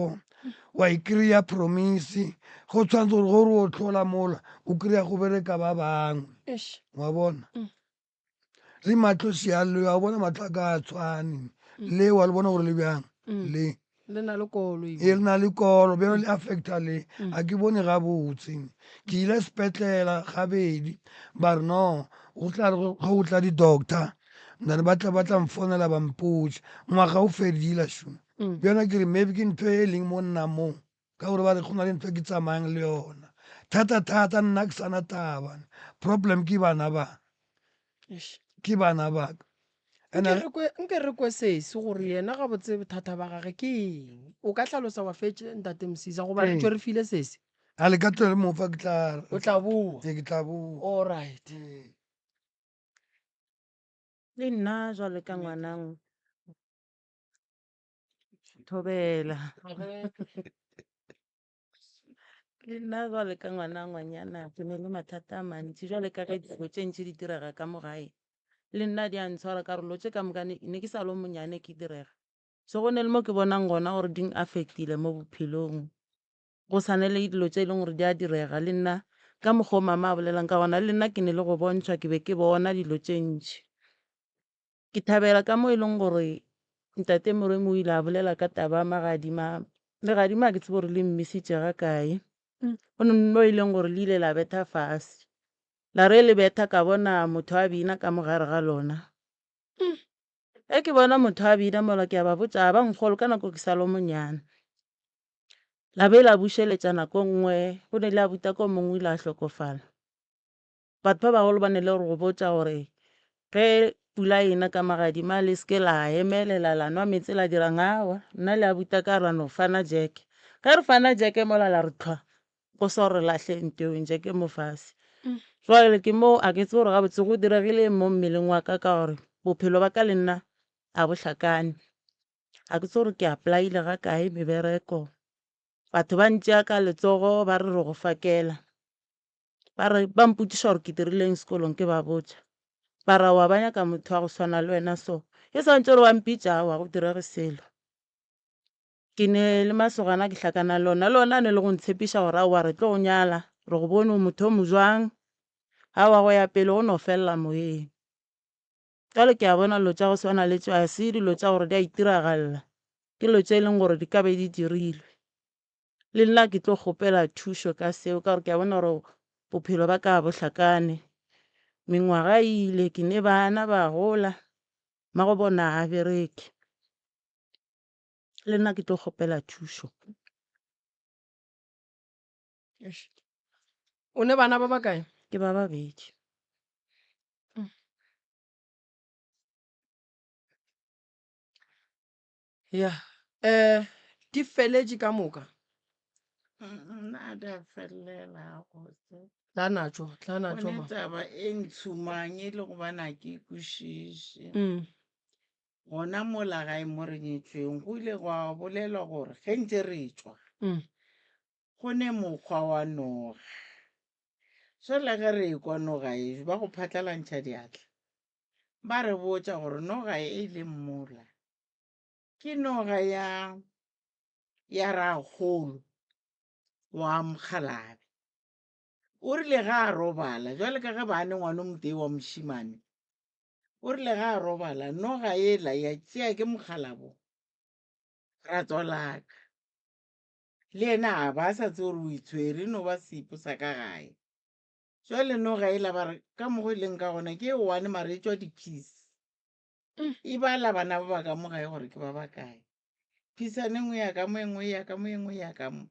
wa e kry-a promise. Go tshwanetse gore gore o hlola mola o kry-a go bereka ba bangwe. Wa bona? Le mahlo šialo, a bona mahlo a ka a tshwane. Le wa le bona gore le bjang? Le. Le na le kolo e le na le kolo bjalo le affecta le a ke bone gabotse. Ke ile sepetlela gabedi ba re no go tla re ge go tla di-doctor then ba tla ba tla mfonela ba mpotša ngwaga o fedile šo. Bjalo ke re maybe ke ntho e leng mo nna mo ka gore ba re go na le ntho e ke tsamayang le yona thata-thata nna ke sana taba problem ke bana ba ke bana ba ka Nke re kwe sesi gore yena gabotse bothata ba gage ke eng. O ka hlalosa wa fetše Ntate Msiza goba re tšwe re file sesi? A le ka tlo re mo fa ke tla O tla boa. Ee, ke tla boa. All right. Le nna jwalo ka ngwana thobela. Le nna jwale ka ngwana ngwanyana ke ne le mathata a mantši jwale ka ge dilo tše ntši di direga ka mo gae. Le nna di a ntshwara ka gore dilo tše ka moka ne ke sa le o monyane ke direga. So go ne le mo ke bonang gona gore di n-affect-ile mo bophelong. Go sa ne le dilo tše e leng gore di a direga le nna ka mokgwa o mama a bolelang ka gona le nna ke ne le go bontšhwa ke be ke bona dilo tše ntši. Ke thabela ka mo e leng gore Ntate Moremi o ile a bolela ka taba ya magadima. Legadima ga ke tsebe gore le mmisitše ga kae. Go ne mo e leng gore le ile la betha fase. La re le betha ka bona motho a bina ka mo gare ga lona. Ge ke bona motho a bina mola ke a ba botša a ba nkgolwe ka nako ke sa le o monyane. La be la bušeletša nako e nngwe go ne le abuti wa ka o mongwe o ile a hlokofala. Batho ba bagolo ba ne le go botša gore ge pula e na ka magadima le se ke la emelela la nwa meetse la dirang, aowa nna le abuti ka ra no fana jeke. Ge re fana jeke mola la re tlhwa go sa gore re lahle nteong jeke mo fase. Jwale ke mo a ke tsebe gore gabotse go diregile eng mo mmeleng wa ka ka gore bophelo ba ka le nna a bo hlakane. Ga ke tsebe gore ke apply-ile ga kae mebereko, batho ba ntšea ka letsogo ba re re go fakela. Ba re, ba mpotšiša gore ke dirileng sekolong, ke ba botša. Ba re, aowa ba nyaka motho wa go swana le wena so. E swantše gore wa mpitša, aowa go direge selo. Ke ne le masogana ke hlakana le ona, le ona a ne le go ntshepiša gore aowa re tlo go nyala, re go bone o motho o mojwang. Aowa go ya pele go no felela moyeng. Bjale ke a bona dilo tša go swana le tšeo ga se dilo tša gore di a itiragalela, ke dilo tše e leng gore di ka be di dirilwe. Le nna ke tlo kgopela thušo ka seo ka gore ke a bona gore bophelo ba ka bo hlakane. Mengwaga e ile, ke ne bana ba gola, mmago bona ga a bereke. Le nna ke tlo kgopela thušo. O ne bana ba bakae? Ke ba babedi. Ya, eh, di feletše ka moka. Nna a di a felela gabotse. Tla natšo, tla natšo Gone ma. taba e ntshumang e le gobane a ke e kwešiše. Gona mola gae mo re nyetšweng go ile gwa bolelwa gore ge ntše re tšwa go ne mokgwa wa noga. Jwale ge re ekwa noga e ba go phatlalantšha diatla ba re botša gore noga e e leng mola ke noga ya ya rakgolo wa mokgalabe. O rile ga a robala jwale ka ge ba ne ngwana o motee wa mošimane, o rile ga a robala noga ela ya tšea ke mokgalabo ratswalaka. Le yena a ba a sa tsebe gore o itshwere, e no ba seipo sa ka gae. Jwale noga ela ba re ka mokgo e leng ka gona ke e one mara e tšwa di-piece. E bala bana ba ba ka mo gae gore ke ba bakae. Phisane e nngwe ya ka mo, e nngwe ya ka mo, e nngwe ya ka mo.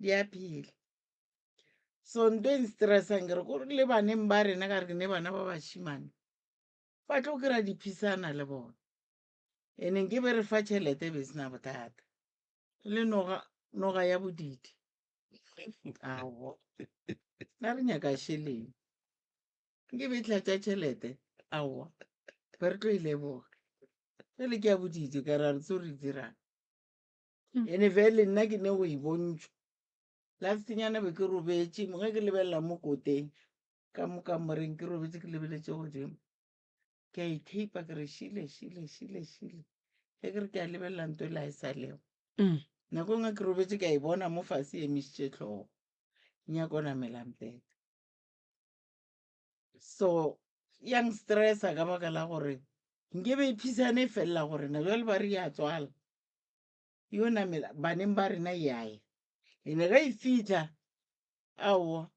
Di a phela. So nto e nstressang ke re kore le baneng ba rena ka re ke ne bana ba bašimane ba tlo kry-a diphisana le bona. Ene nke be re fa tšhelete e be se na bothata. Le noga, noga ya bodidi. Aowa. Nna re nyaka šeleng. Nke be e tlatša tšhelete. Aowa. Be re tlo e leboga. Jale ke ya bodidi ka re a re tse re dirang. Ene fele nna ke ne go e bontšhwa. Lastnyana be ke robetše ge ke lebelela mo koteng ka mo kamoreng ke robetše ke lebeletše godimo. Ke a itheipa ke re šile šile šile šile. Ge ke re ke a lebelela nto e le ga e sa lego. Nako e nngwe ke robetše ke a e bona mo fase e emišitše hlogo. E nyaka go namela mpete. So ya nstressa ka baka la gore nke be e phisane e felela go rena bjale ba re ya tswala. Yo namela baneng ba rena e a ya. Ene ge e fihla, aowa,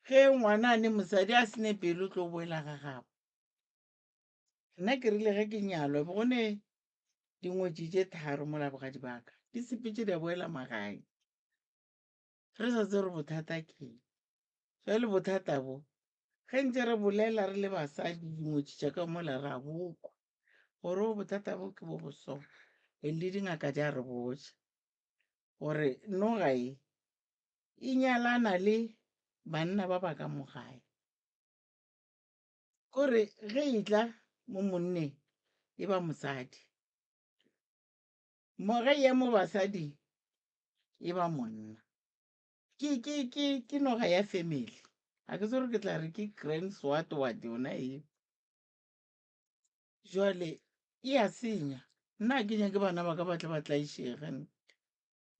ge ngwana a ne mosadi a se ne pelo o tlo boela ga gabo. Nna ke rile ge ke nyalwa be go ne dingwetši tše tharo mola bogadi ba ka di sepetše di a boela magae. Re sa tsebe gore bothata ke eng. Jwale bothata bo ge ntše re bolela re le basadi dingwetši tša ka mola re a bokwa gore o bothata bo ke bo bo so and le dingaka di a re botša gore noga e e nyalana le banna ba ba ka mo gae. Kore ge e tla mo monneng e ba mosadi, mo ge e ya mo basading e ba monna. Ke ke ke ke noga ya family. Ga ke tsebe gore ke tla re ke grand what what yona eo. Jwale e a senya. Nna ga ke nyake bana ba ka ba tle ba tlaišege.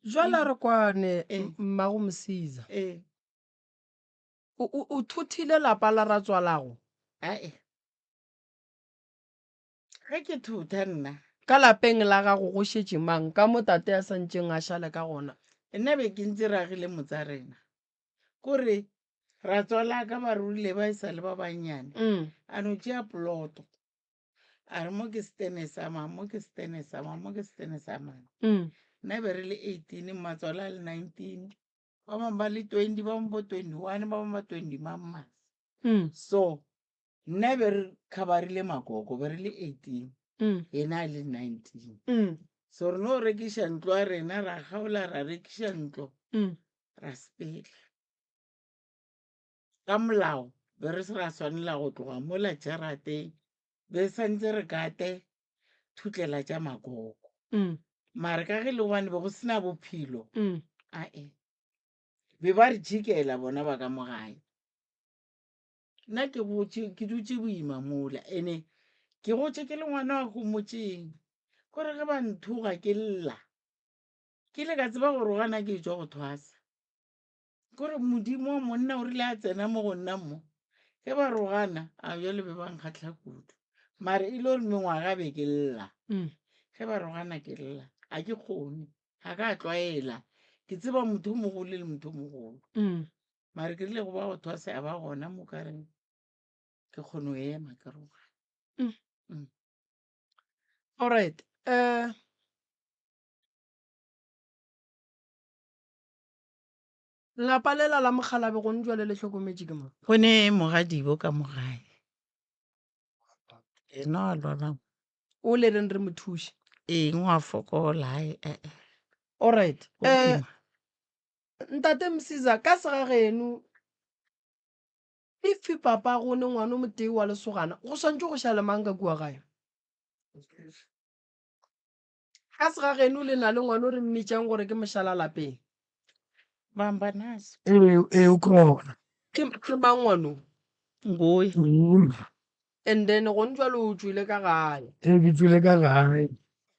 Jwale a re kwane mmago Msiza. Ee. O, o, o thothile lapa la ratswalago? Ae. Ge ke thotha nna. Ka lapeng la gago go šetše mang, ka mo tate a sa ntšeng a šale ka gona? Nna be ke ntše re agile motsa rena. Kore ratswalaka ba rurile ba e sa le ba bannyane. A no tšea poloto. A re mo ke setene sa mang, mo ke setene sa mang, mo ke setene sa mang. Nna be re le 18, mmatswala a le 19. Ba bangwe ba le 20, ba bangwe bo 21, ba bangwe ba 20 mang mang. So nna be re khabarile makoko, be re le 18, yena a le 19. So re no rekiša ntlo ya rena, ra kgaola ra rekiša ntlo, ra sepela. Ka molao be re se ra swanela go tloga mola jarateng, be santse re kate thutlela tša makoko. Mare ka ge le gobane be go se na bophelo, ae, be ba re jikela bona ba ka mo gae. Nna ke gotše, ke dutše boima mola, ene ke gotše ke le ngwana wa homotšeng. Kore ge ba nthoga ke lla, ke ile ka tseba gore gana ke tšwa go thwasa. Kore Modimo wa monna o rile a tsena mo go nna mo, ge ba rogana, a bjale be ba nkgahla kudu. Mare e le gore mengwaga be ke lla. Ge ba rogana ke lla, ga ke kgone, ga ka tlwaela. Ke tseba motho o mogolo le motho o mogolo. Mare ke rile go ba go thwasa ya ba gona mo ka reng ke kgone go ema ke rogana. All right. Lapa lela la mokgalabe gone jwale le hlokometše ke mang? Go ne mogadibo ka mo gae. Yena wa lwala. O le reng re mo thuše? Eng wa fokola hai eh eh. All right. Go boima. Ntate Msiza ka segageno if papa go ne ngwana o motee wa lesogana go swantše go šale mang ka kua gae? Ka segageno le na le ngwana o re mmitšang gore ke mošala lapeng. Bamba naso. Ee, ee, o khona. Ke, ke mang ngwano? Ngoye. And then gone jwale o tšwile ka gae. Ee, ke tšwile ka gae.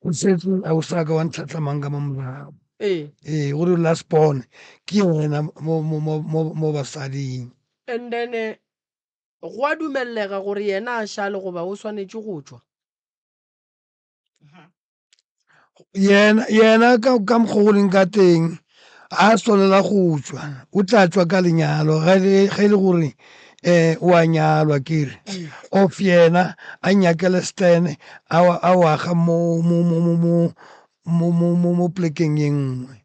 O setse a o sa ka wa ntlhatlamang ka mo morago. Ee. Ee, gore last born ke yena mo mo mo mo mo basading. And then eh, go a dumellega gore yena a šale goba o swanetše go tšwa. Yena yena ka ka mokgwa o leng ka teng a swanela go tšwa o tla tšwa ka lenyalo ge le ge e le gore o a nyalwa ke re of yena a nyakele stand a a o aga mo mo mo mo mo mo mo mo mo polekeng ye nngwe.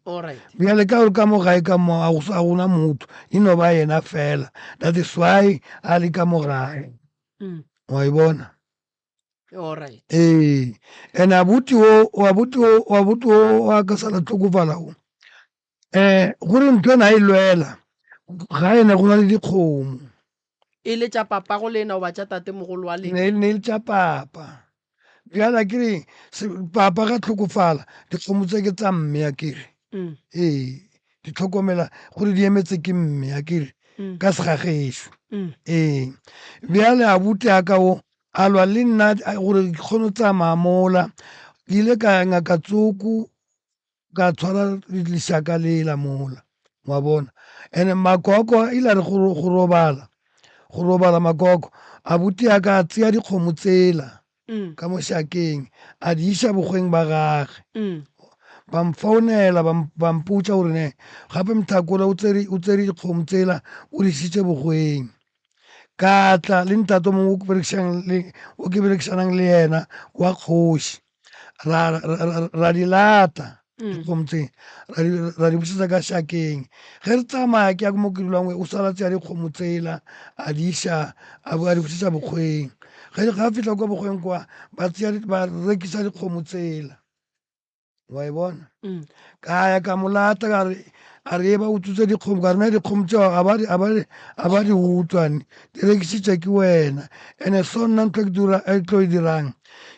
Bjale ka gore ka mo gae ka mo ga gona motho e no ba yena fela that is why a le ka mo gae wa e bona. Alright. Ee, and abuti o abuti o abuti o wa ka sala tlhokofala o gore ntho ena a e lwela ga ene go na le dikgomo. E le tša papago lena goba tša tatemogolo wa lena? Ne ne le tša papa. Bjale a kere papa ga tlhokofala dikgomo tse ke tsa mme a kere. Ee, di tlhokomela gore di emetse ke mme a kere ka segagešo. Ee, bjale abuti a ka o A lwa le nna gore ke kgone go tsamaya mola. Ke ile ka ya ngaka tsoko ka tshwara lešaka lela mola wa bona. And-e makoko ile a re go robala, go robala makoko abuti a ka a tseya dikgomo tsela ka mo šakeng a di iša bogweng ba gage. Ba mfounela ba ba mpotša gore ne gape Mthakola o tsere o tsere dikgomo tsela o di išitše bogweng. Ka tla le ntate o mongwe o ke berekišang le o ke berekišanang le yena wa kgoši. Ra ra ra di lata dikgomo tse ra di ra di bušetša ka šakeng. Ge re tsamaya ke ya mo ke dulang o sala tšea dikgomo tsela a di iša a bo a di bušetša bokgweng. Ge ga fihla kwa bokgweng kwa ba tšea ba rekisa dikgomo tsela. Wa e bona? Ka ya ka mo lata ka re a re ba utswitse dikgomo ka re na dikgomo tseo ga ba di a ba di a ba di utswa ne di rekisitše ke wena ene so nna ntho e ke dira e tlo e dirang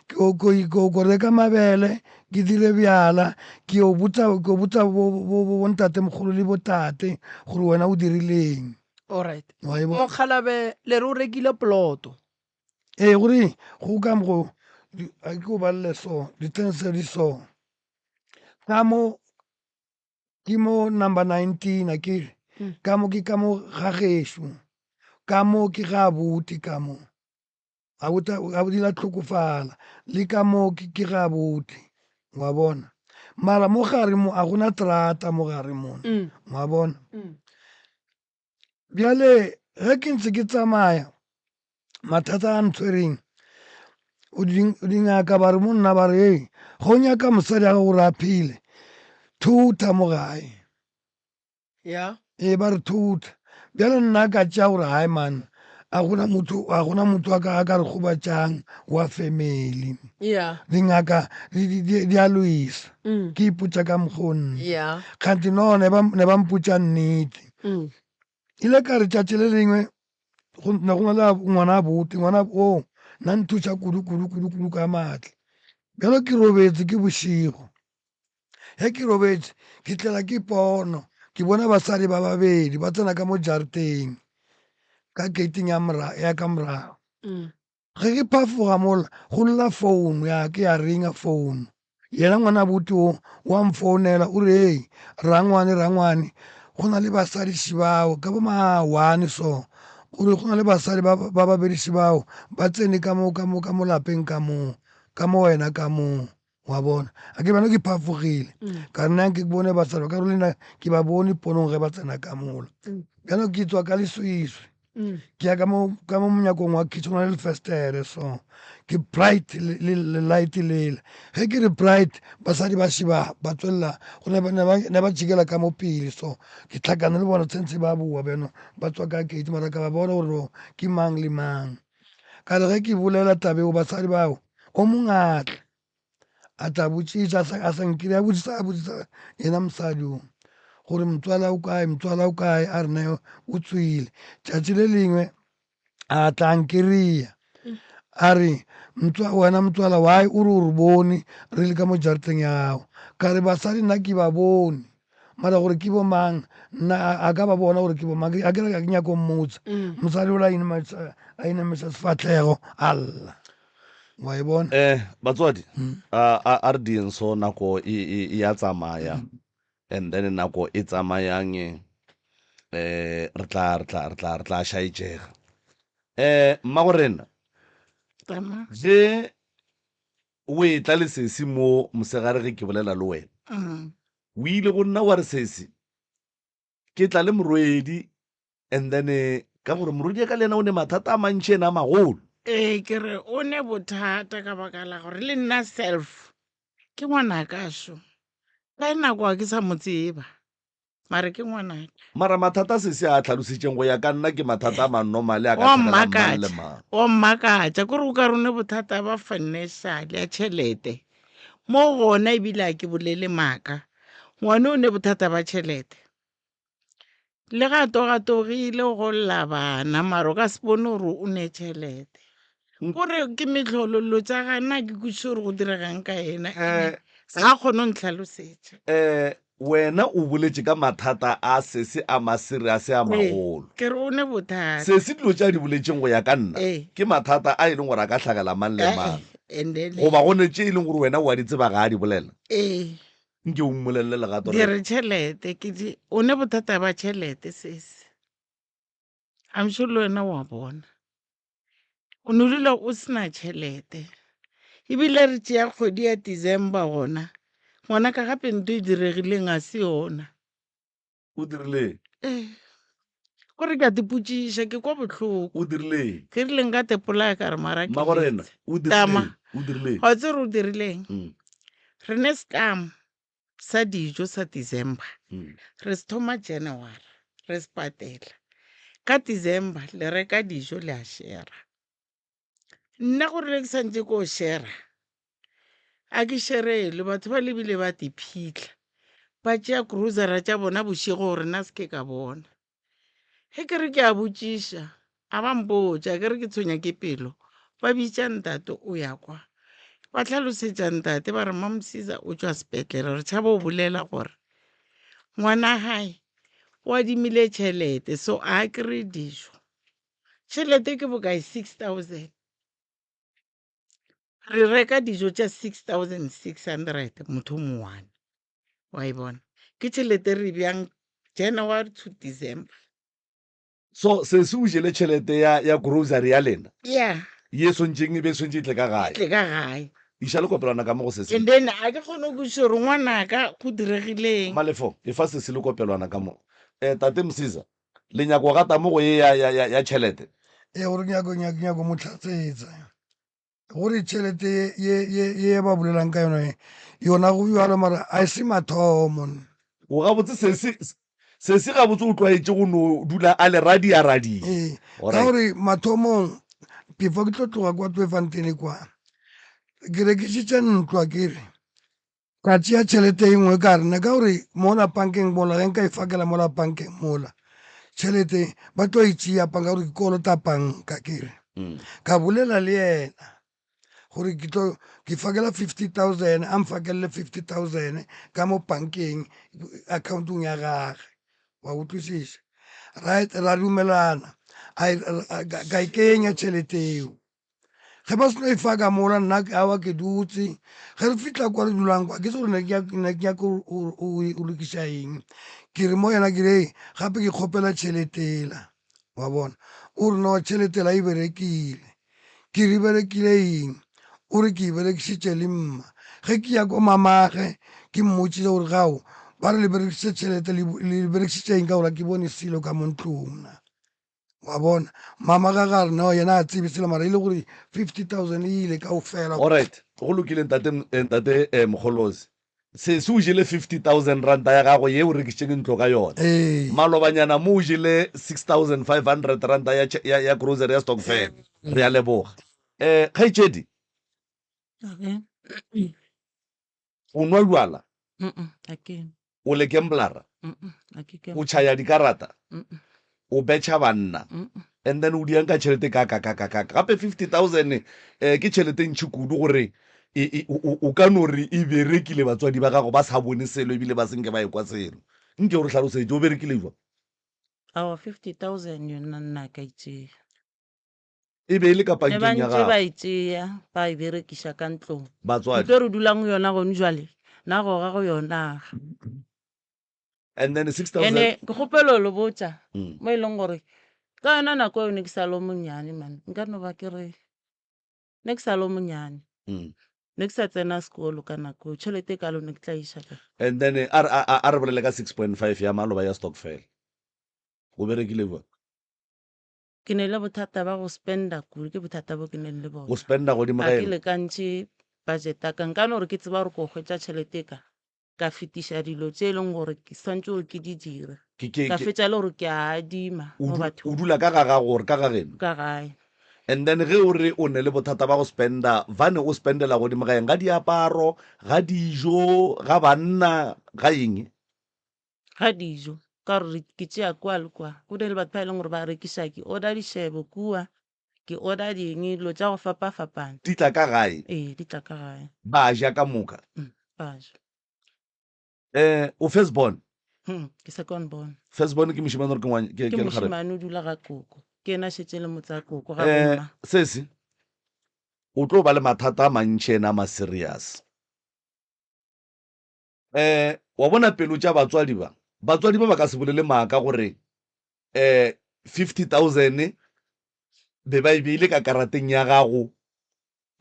ke o ko ko ko reka mabele ke dire bjala ke yo botsa ke yo botsa bo bo bo ntatemogolo le bo tate gore wena o dirileng. Alright. Wa e bona? Mokgalabe le re o rekile poloto. Ee gore go ka mo a ke o balele so di-things di so ka mo ke mo number 19 a ke re ka mo ke ka mo ga gešo ka mo ke ga abuti ka mo abuti abuti la tlhokofala le ka mo ke ke ga abuti wa bona mara mo gare mo a gona terata mo gare mona wa bona Bjale ge ke ntse ke tsamaya mathata a ntshwereng dingaka ba re mo nna ba re ee go nyaka mosadi ya gago gore a phele thutha mo gae ya ee ba re thutha bjale nna ka tšea gore hai man a gona motho a gona motho a ka a ka re gobatšang wa family ya dingaka di a loisa ke ipotša ka mokgwa o nna ya kganthe no ne ba ne ba mpotša nnete ile ka re tšatši le lengwe go ne go na le ngwana abuti ngwana oo na nthuša kudu kudu kudu kudu ka maatla bjalo ke robetse ke bošego Ge ke robetše, ke tlela ke pono, ke bona basadi ba babedi ba tsena ka mo jarateng, ka gating ya mora ya ka morago. Ge ke phafoga mola, go lla phone ya ke ya ringa phone. Yena ngwana buti o wa mfounela o re hei rangwane rangwane go na le basadi šibao ka bo ma one so o re go na le basadi ba ba babedi šibao ba tsene ka mo ka mo ka mo lapeng ka mo ka mo wena ka mo. Wa bona? A ke bana ke phafogile. Ka nna ke bone basadi ba ka re le nna ke ba bone ponong ge ba tsena ka mola. Bjalo ke tswa ka leswiswi. Ke ya ka mo ka mo monyakong wa kitchen go na le lefestere so. Ke bright le le light lela. Ge ke re bright basadi ba šiba ba tswelela go ne ba ne ba ne ba jikela ka mo pele so. Ke tlhakane le bona tshwantse ba boa bjano ba tswa ka gate mara ka ba bona gore ke mang le mang. Ka re ge ke bolela taba eo basadi bao o mongwe a tla a tla botšiša a sa a sa nkry a botšiša a botšiša yena mosadi o gore motswala o kae motswala o kae a re ne o tswile tšatši le lengwe a tla nkry-a a re wena motswala why o re o re bone re le ka mo jarateng ya gago ka re basadi nna ke ba bone mara gore ke bo mang nna a ka ba bona gore ke bo mang a ke re ga ke nyako mmotsa mosadi ola a inamiša sefahlego a lla wa e bona Eh batswadi a a a re dieng so nako e e e ya tsamaya and then nako e tsamayang eh re tla re tla re tla re tla šaetšega. Eh mmago rena Tama. ge o etla le sesi mo mosegare ge ke bolela le wena o ile go nna wa re sesi ke tla le morwedi and then ka gore morwedi ya ka le yena o ne mathata a mantši ena a magolo. Ee, ke re o ne bothata ka baka la gore le nna self ke ngwanaka šo. Ka nako ga ke sa mo tseba. Mare ke ngwanaka. Mara mathata sesi a tlhalositšeng go ya ka nna ke mathata a manormale a ka Wa tlhagelang mang le mmakatša, mang. wa mmakatša kore o ka re o ne bothata ba financial ya tšhelete. Mo gona ebile a ke bolele maaka. Ngwane o ne bothata ba tšhelete. Le ga togatogile go lla bana mara o ka se bone gore o ne tšhelete. Kore ke mehlolo dilo tša gage nna ke kwešiše gore go diregang ka yena. Eh, Ga a kgone go ntlhalosetša. Eh, wena o boletše ka mathata a sesi a maseriase a Ee, magolo. ke re o ne bothata. Sesi dilo tše a di boletšeng go ya ka nna Ee. ke mathata a e leng gore a ka hlagela mang le Eh, mang. and then Goba go ne tše e leng gore wena o a di tseba ga a di bolela. Ee. Nke o mmolelele legato Di re. re tšhelete ke di o ne bothata ba tšhelete sesi. I'm sure le wena wa bona. O no dula o se na tšhelete. Ebile re tšea kgwedi ya December gona. Ngwanaka gape nto e diregileng ga se yona. O dirileng? Eh. Gore ke a tipotšiša, ke kwa bohloko. O dirileng? Ke rile nka tepolaya ka re mara ke Mmagorena, letse. o Tama. dirileng? O dirileng? Wa tsere o dirileng? Mm. Re ne scam sa dijo sa December. Mm. Re se thoma January, re se patela. Ka December le reka dijo le a shera. Nna go rile ke santše ko shera, a ke sherelwe, batho ba lebile ba tiphihla, ba tšea cruisera tša bona bošego gore nna se ke ka bona. Ge ke re ke a botšiša, a ba mpotša, ke re ke tshwenya ke pelo, ba bitša ntate o ya kwa. Ba hlalosetša ntate ba re Mamsiza o tšwa sepetlele, re tšhaba go bolela gore ngwana hae o adimile tšhelete so a kry-e dijo. Tšhelete ke bokae? 6000. Re reka dijo tša 6600 motho o mongwana. Wa e bona? Ke tšhelete re bjang January to December. So sesi o jele tšhelete ya ya grocery ya lena? Yeah. Ye swantšeng e be swantše e tle ka gae. E tle ka gae. Iša lekopelwana ka mo go sesi. And then a ke kgone go kwešiša gore ngwanaka go diregileng. Malefo, efa sesi lekopelwana ka mo. Eh, Tate Msiza, Le nyako gata mo go ye ya, ya, ya, ya tšhelete? Ee, gore ke nyako, nyako, nyako mo tlhatsetsa. Gore tšhelete ye, ye, ye, ye ba bolelang ka yona ye, yona go bjalo mara a e se mathomo. O gabotse sesi, sesi gabotse o tlwaetše go no dula a le radiaradia. Ee, ka Alright. gore mathomong before ke tlo tloga kwa Tweefontein kwa, ke rekišitše ntlo akere. Ka tšea tšhelete e nngwe ka re na ka gore mola pankeng mola ge nka e fakela mola pankeng mola tšhelete ba tlo e tšea panka gore ke kolota panka ke re mm. ka bolela le yena gore ke tlo ke fakela 50000 a mfakelele 50000 ka mo bankeng accountong ya gage wa utlwisisa right ra dumelana ka e kenya tšhelete eo Ge ba seno e fa ka mola nna awa ke dutse ge re fitlha kwa re dulang kwa ke se gore ne ke nyaka go lokiša eng ke re mo yena ke re gape ke kgopela tšheletela wa bona o re no tšheletela e berekile ke re berekile eng o re ke e berekišitše le mma ge ke ya ko mamage ke mmotšiša gore gao ba re le berekisitše tšhelete le berekisitše eng ka gore ke bone selo ka mo ntlong na Wa bona? Mama ga ga re no yena a tsebe selo mara e le gore 50,000 e ile kaofela. Alright, go lokile ntate ntate eh, Mogolozi. Sesi o jele 50,000 ranta ya gago ye o rekišitšeng ntlo ka yona. Ee. Malobanyana mo o jele 6,500 ranta ya ya ya grocery ya stokvel. Re a leboga. Eh, kgaetšedi. Okay. O nwa bjala? Mm-mm, a ke nwe. O le gamblara? Mm-mm, a ke O tšhaya dikarata? Mm-mm. O betšha banna? Mm-mm. And then o diang ka tšhelete ka ka ka ka ka gape 50,000 eh, ke tšhelete ntši kudu gore e, e, o, o ka no re e berekile batswadi ba gago ba sa bone selo ebile ba senke ba ekwa selo. Nke o re hlalosetše o berekile jwang? Aowa, 50,000 yona nna ka e tšea. E be e le ka Ne ba pankeng ya ntše ba gago. e tšea ba e berekiša ka ntlong. Batswadi. Ntlo e re dulang go yona gone jwale, na goga go yona. And then 6000. Ene ke kgopela ho le botša Mm. mo e leng gore ka yona nako eo ne ke sa le o monyane man, nka no ba ke re ne ke sa le o monyane. Mm. Ne ke sa tsena sekolo ka nako eo, tšhelete e kalo ne ke tla iša kae? And then a re a a re bolele ka 6.5 ya maloba ya stokvel. O berekile bjang? Ke ne le bothata ba go spenda kudu, ke bothata bo ke neng le bona. Go spenda godimo Ga ga ke eng? lekantšhe budget ya ka, nka no re ke tseba gore ko hwetša tšhelete ka, ka fetiša dilo tše e leng gore ke swantše gore ke di dire. Ke, ke, Ka ke, fetša le gore ke a adima o mo du, o bathong. dula ka ga gago or ka ga geno? Ka gae. And then ge o re o ne le bothata ba go spenda, vane o spendela godimo ga eng? Ga diaparo, ga dijo, ga banna, ga eng? Ga dijo, ka gore ke tšea kua le kua. Go na le batho ba e leng gore ba rekiša, ke order dišebo kua, ke order ding, dilo tša go fapa-fapana. Di tla ka gae? Ee, di tla ka gae. Ba ja ka moka? Mm, ba ja. Eh, o first born? Hmm, ke second born. First born ke mošemane or ke ngwany- ke- Ke ke lekgarebe? mošemane o dula ga koko. Ke yena a šetše le motse wa koko ga Eh, bomma. sesi, o tlo ba le mathata a mantši ena a ma serious. Um wa bona pelo tša batswadi ba, batswadi ba ba ka se bolele maaka gore um 50,000 be ba e beile ka karateng ya gago.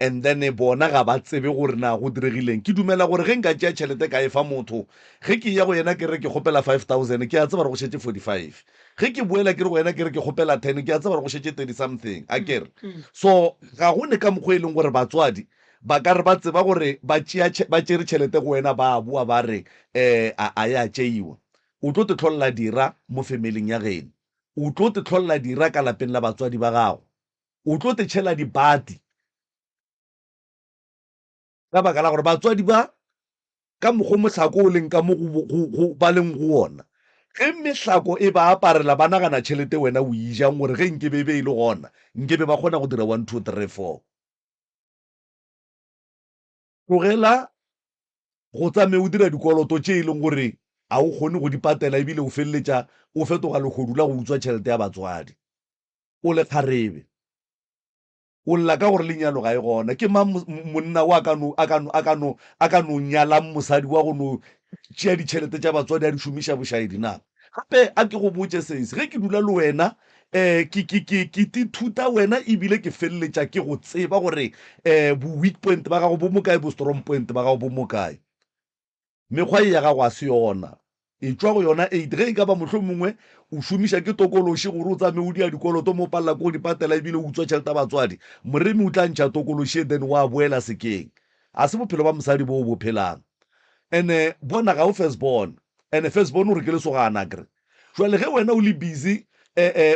And then bona ga ba tsebe gore na go diregileng. Ke dumela gore ge nka tšea tšhelete ka e fa motho, ge ke eya go yena ke re ke kgopela 5000, ke a tseba gore go šetše 45. Ge ke boela ke re go yena ke re ke kgopela 10, ke a tseba gore go šetše 30 something. Akere? So ga go ne ka mokgwa e leng gore batswadi ba ka re ba tseba gore ba tšea ba tšere tšhelete go wena ba boa ba re um a a ya tšeiwa. O tlo te hlolela dira mo familing ya geno. O tlo te hlolela dira ka lapeng la batswadi ba gago. O tlo te tšhela dibati ka baka la gore batswadi ba ka mokgo mohlako o leng ka mo go ba leng go wona. Ge mehlako e ba aparela ba nagana tšhelete wena o e jang gore ge nkebe e be e le gona nkebe ba kgona go dira 1 2 3 4. Tlogela go tsamaye o dira dikoloto tše e leng gore ga o kgone go di patela ebile o feleletša o fetoga lehodu la go utswa tšhelete ya batswadi. O le kgarebe. O lla ka gore lenyalo ga e gona. Ke mang monna o a ka no, a ka no, a ka no, a ka no nyalang mosadi wa go no tšea ditšhelete tša batswadi a di šomiša bošaedi na? Gape a ke go botše sesi, ge ke dula le wena, um ke, ke, ke, ke tithuta wena ebile ke feleletša ke go tseba gore um bo weak point ba gago bo mo kae, bo strong point ba gago bo mo kae. Mekgwa ye ya gago ga se yona. Etšwa go yona 8. Ge e ka ba mohlomongwe o šomiša ke tokološi gore o tsamaye o dia dikoloto mo o palela ke go di patela ebile o utswa tšhelete ya batswadi, moremi o tla ntšha tokološi ye then wa boela sekeng. Ga se bophelo ba mosadi bo o bo phelang. Ene bona ga o first born. Ene first born o re ke lesogana akere. Jwale ge wena o le busy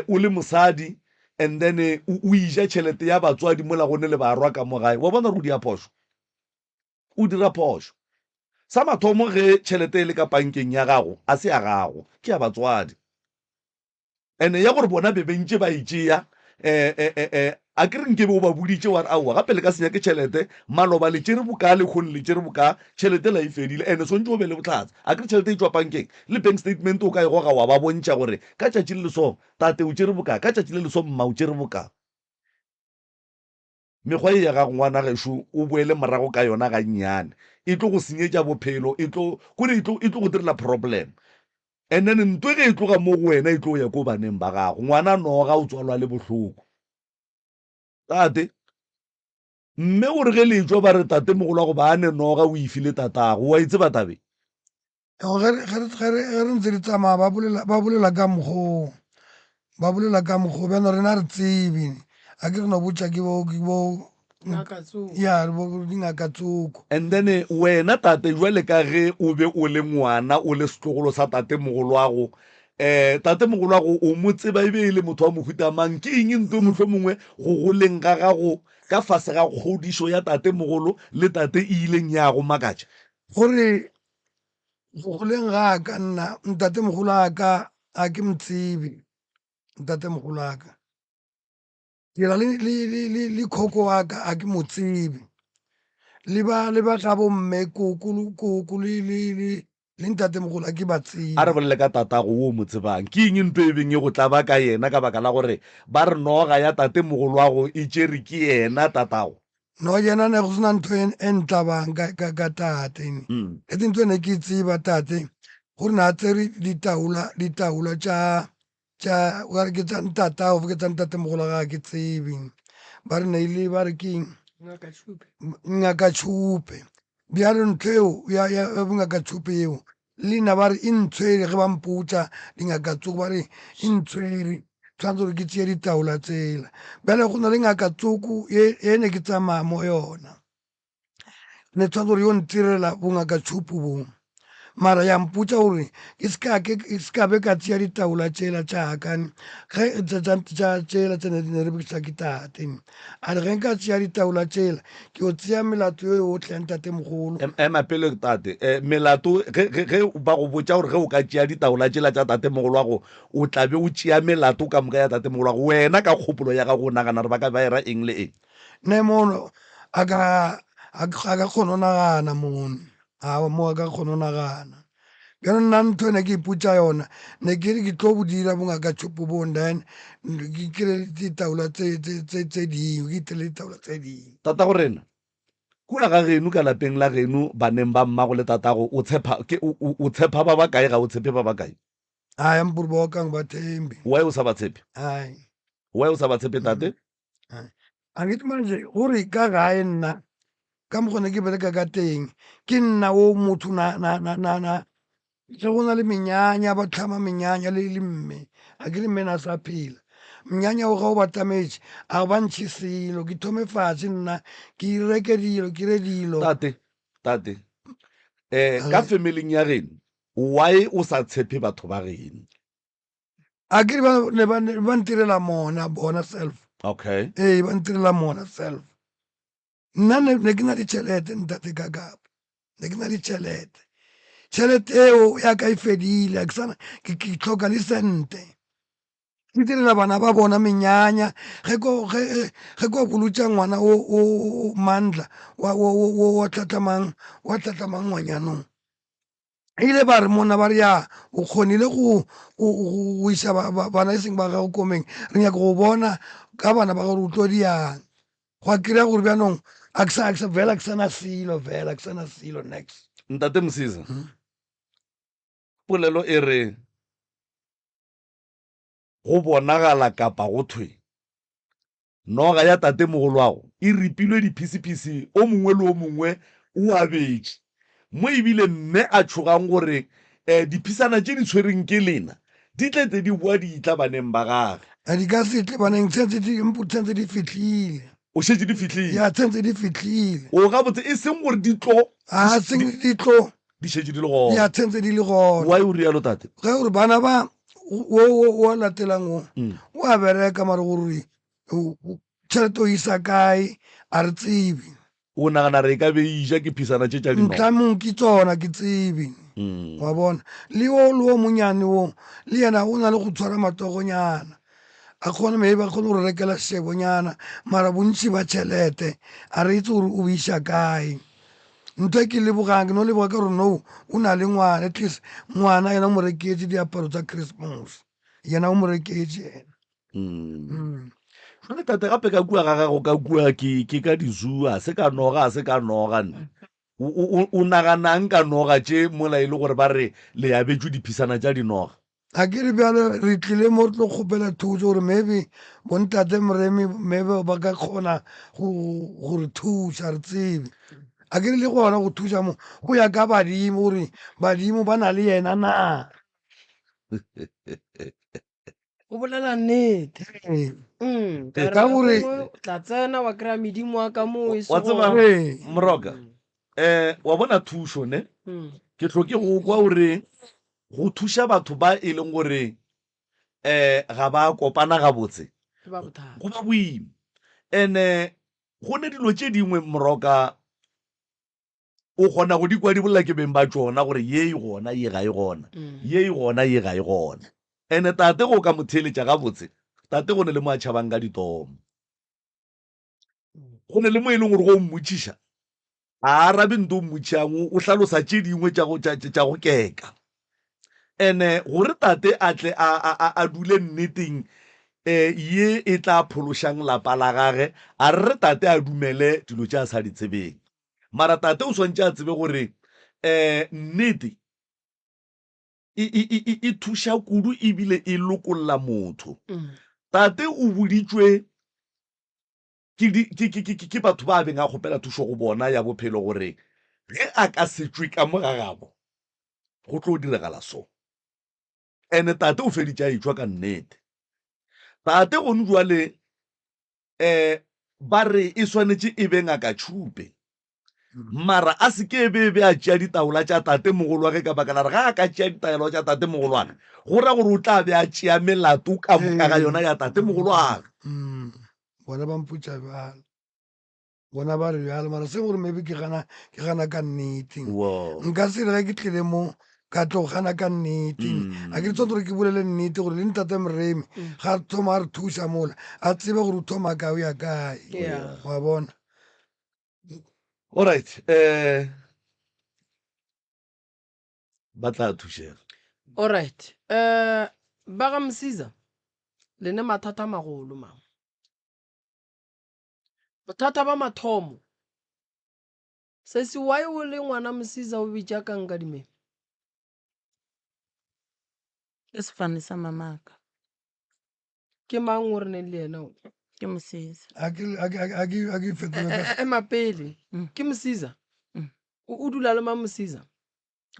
o le mosadi and then o eja tšhelete ya batswadi mola go ne le barwa ka mo gae, wa bona gore o dia phošo? O dira phošo. Sa mathomo ge tšhelete e le ka pankeng ya gago, a se ya gago, ke ya batswadi. Ene ya gore bona be be ntše ba e tšea, eh, eh, eh, eh, a ke re nke be o ba boditše wa re aowa gape le ka se nyake tšhelete, maloba le tšere bokaa, lekgono le tšere bokaa, tšhelete la e fedile, ene swantše o be le bohlatse. A ke re tšhelete e tšwa pankeng, le bank statement o ka e goga wa ba bontšha gore ka tšatši le le so tate o tšere bokaa, ka tšatši le le so mma o tšere bokaa. Mekgwa ye ya gago ngwana gešo o boele morago ka yona gannyane. E tlo go senyetša bophelo, e tlo, kore e tlo, e tlo go direla problem. And then ntwe ge e tloga mo go wena e tlo ya ko baneng ba gago. Ngwana noga o tswalwa le bohloko. Tate, mme o re ge le etšwa ba re tate mogolo wa go ba ane noga o e file tatago. Wa e tseba tabe? Ge re ntse re tsamaya ba bolela ba bolela ka mokgo ba bolela ka mokgo bjana rena re tsebe a ke re no botša ke bo ke bo ya bo dingaka tsoko. And then wena tate jwale ka ge o be o le ngwana o le setlogolo sa tate mogolwago um tate mogolwago o mo tseba e be e le motho wa mohuta mang ke eng nto mohlomongwe go goleng ga gago ka fase ga kgodišo ya tate mogolo le tate e ileng ya go makatša? Gore Go goleng ga ka nna ntatemogolo a ka a ke mo tsebe ntatemogolo a ka ke ra le, le, le, le, le khoko wa ka a ke mo tsebe le ba le ba ga bomme koko koko le le le le ntatemogolo a ke ba A re tsebe. bolele ka tatago wo o mo tsebang. Ke eng nto e beng e go tlaba ka yena ka baka la gore ba re noga ya tatemogoloago e tšere ke yena tatago? No yena ne go sena ntho e e ntlabang ka ka ka tate. Ete ntho e ne ke e tseba tate gore na tsere ditaola ditaola tša tša ba re ke tša ntatago ke tša ntatemogolo ga ke tsebe. Ba re ne ile ba re ke eng ngaka Tšhupe. Bjalo ntho eo ya ya bongaka Tšhupe eo Le nna ba re e ntshwere ge ba mpotša dingaka tsoko ba re e ntshwere tshwanetse gore ke tšee ditaola tsela. Bjale go na le ngaka tsoko ye ye ne ke tsamaya mo yona ne tshwanetse gore yo ntirela bongaka tšhupu bo mara ya mpotša gore ke se ka ke se ka be ka tšea ditaola tšela tša ka ge tša tšela tše ne ne re bekiša ke tate. A re ge nka tšea ditaola tšela, ke yo tšea melato yo yohle ya ntatemogolo. Ema pele, tate. E, melato, ge, ge, ge ba go botša gore ge o ka tšea ditaola tšela tša tatemogolo wa go, o tla be o tšea melato ka moka ya tatemogolo wa go. Wena ka kgopolo ya gago o nagana gore ba ka ba era eng le eng? Ne mono a ka, a, a ka kgona go nagana mono. Aowa, mo a ka kgona go nagana. Bjalo nna ntho e ne ke ipotša yona, ne ke re ke tlo bo dira bongaka tšhopo bo then ke kry ditaola tse, tse, tse, tse dingwe, ke itirele ditaola tse dingwe. Tatago rena, kua ga geno ka lapeng la geno baneng ba mmago le tatago o tshepa, ke, o, o, o tshepa ba bakae ga o tshepe ba bakae? Ai, ampuri ba okang ba thembi. Why o sa ba tshepe? Ai. Why o sa ba tshepe tate? Ai. Angithi manje gore ka gae nna ka mokgwa ne ke bereka ka teng ke nna o motho na na na na na ge go na le menyanya ba tlhama menyanya le le mme a ke re mme na sa phela mnyanya o ga o batametše a ba ntšhe selo ke thome fatshe nna ke reke dilo ke re dilo Tate, tate, eh, ka familing ya geno, why o sa tshepe batho ba geno? A ke re ba ne ba ba ntirela mona bona self. Okay. Ee, ba ntirela mona self. Nna ne ne ke na le tšhelete ntate Kakapa. Ne ke na le tšhelete. Tšhelete eo ya ka e fedile, ha ke sana ke ke hloka le sente. Ke direla bana ba bona menyanya ge ko ge ge ko bolotša ngwana o o o Mandla wa wa wa wa tlhatlamang wa tlhatlamang ngwanyanong. Ile ba re monna ba re ya o kgonile go go iša bana e seng ba gago komeng re nyaka go bona ka bana ba gore o tlo diang gwa kry-a gore bjanong a ke sa vela ke sana selo vela ke sana selo next. Ntate Msiza, polelo e re go bonagala kapa go thwe Noga ya tatemogolwago e ripilwe diphisiphisi o mongwe le o mongwe o abetše, mo e bile mme a tšhogang gore diphisana tše di tshwereng ke lena di tle tle di boa di itla baneng ba gage. A di ka se tle baneng, tshentse di, mpo tshentse di fihlile. O šetše di fihlile? Ya, tshentse di fihlile. O, gabotse, e seng gore di tlo. A seng di tlo. Di šetše di le gona. Ya, tshentse di le gona. Why o rialo, tate? Ge gore bana ba, wo, wo, wo latelang wo, o a bereka mara gore tšhelete o isa kae a re tsebe. O nagana re e ka be e ja ke phisana tše tša dinoga? Ntlamong ke tsona ke tsebe. Wa bona? Le wo le wo monyane wo le yena o na le go tshwara matogonyana. A kgone maybe a kgone go re rekela šebonyana mara bontši ba tšhelete a re itse gore o iša kae. Ntho e ke lebogang ke no leboga ka gore no o na le ngwana at least ngwana yena o mo reketše diaparo tsa Christmas. Yena o mo reketše yena. Mm. Jwale tate gape ka kua ga gago ka kua ke ke ka di-zoo a se ka noga a se ka noga nne. O, o, o naganang ka noga tše mola e le gore ba re le abetšwe diphisana tša dinoga? A ke re bjale re tlile mo re tlo kgopela thuso gore maybe bontate Moremi maybe ba ka kgona go go re thuša re tsebe. A ke re le gona go thuša mo go ya ka badimo gore badimo ba na le yena na. O bolela nnete. Ee. Ka Ka gore o tla tsena wa kry-a medimo wa ka moo e Wa tseba Ee. Moroka, eh wa bona thušo ne? Ke hloke go kwa gore go thuša batho ba e leng gore eh ga ba kopana gabotse Go ba bothata. go ba boima. Ene go ne dilo tše dingwe Moroka O kgona go di kwa di bolela ke beng ba tšona gore ye e gona, ye ga e gona, ye e gona, ye ga e gona. Ene tate go ka mo theeletša gabotse, tate go ne le mo a tšhabang ka ditomo. Go ne le mo e leng gore go mmotšiša, a arabe nto o mmotšišang, o hlalosa tše dingwe tša go, tša, tša go keka. Ene gore tate a tle a, a, a, a dule nneteng eh, ye e tla phološang lapa la gage, a re re tate a dumele dilo tše a sa di tsebeng. Mara tate o swantše a tsebe gore um nnete e, e, e, e, e thuša kudu ebile e lokolla motho. Tate o boditšwe ke, di, ke, ke, ke, ke batho ba a beng a kgopela thušo go bona ya bophelo gore ge a ka se tšwe ka mo ga gabo go tlo diragala so. Ene tate o feditše a etšwa ka nnete. Tate gone jwale um ba re e swanetše e be ngaka tšhupe mara a se ke be be a tšea ditaola tša tate mogolwage ka baka la re ga a ka tšea ditaelo tša tate mogolwage go ra gore o tla be a tšea melato ka moka ga yona ya tate mogolwage. Bona ba mpotša bjalo. Bona ba re bjalo mara se gore maybe ke gana ke gana ka nnete. Wow. Nka se re ge ke tlile mo ka tlo gana ka nnete. A ke tshwanetse gore ke bolele nnete gore le ntate Moremi ga a thoma a re thuša mola a tsebe gore o thoma kae o ya kae. Yeah. Wa bona? All right, eh ba tla thušega. All right. Eh ba ga Msiza le ne mathata a magolo mang. Bothata ba mathomo. Sesi why o le ngwana Msiza o bitša ka Nkadimeng? Ke sefane sa mamaka. Ke mang o re neng le yena o? Ke Mosisa. A ke a ke a ke a ke fetole ka. Ema pele. Ke Mosisa? O dula le mang Mosisa?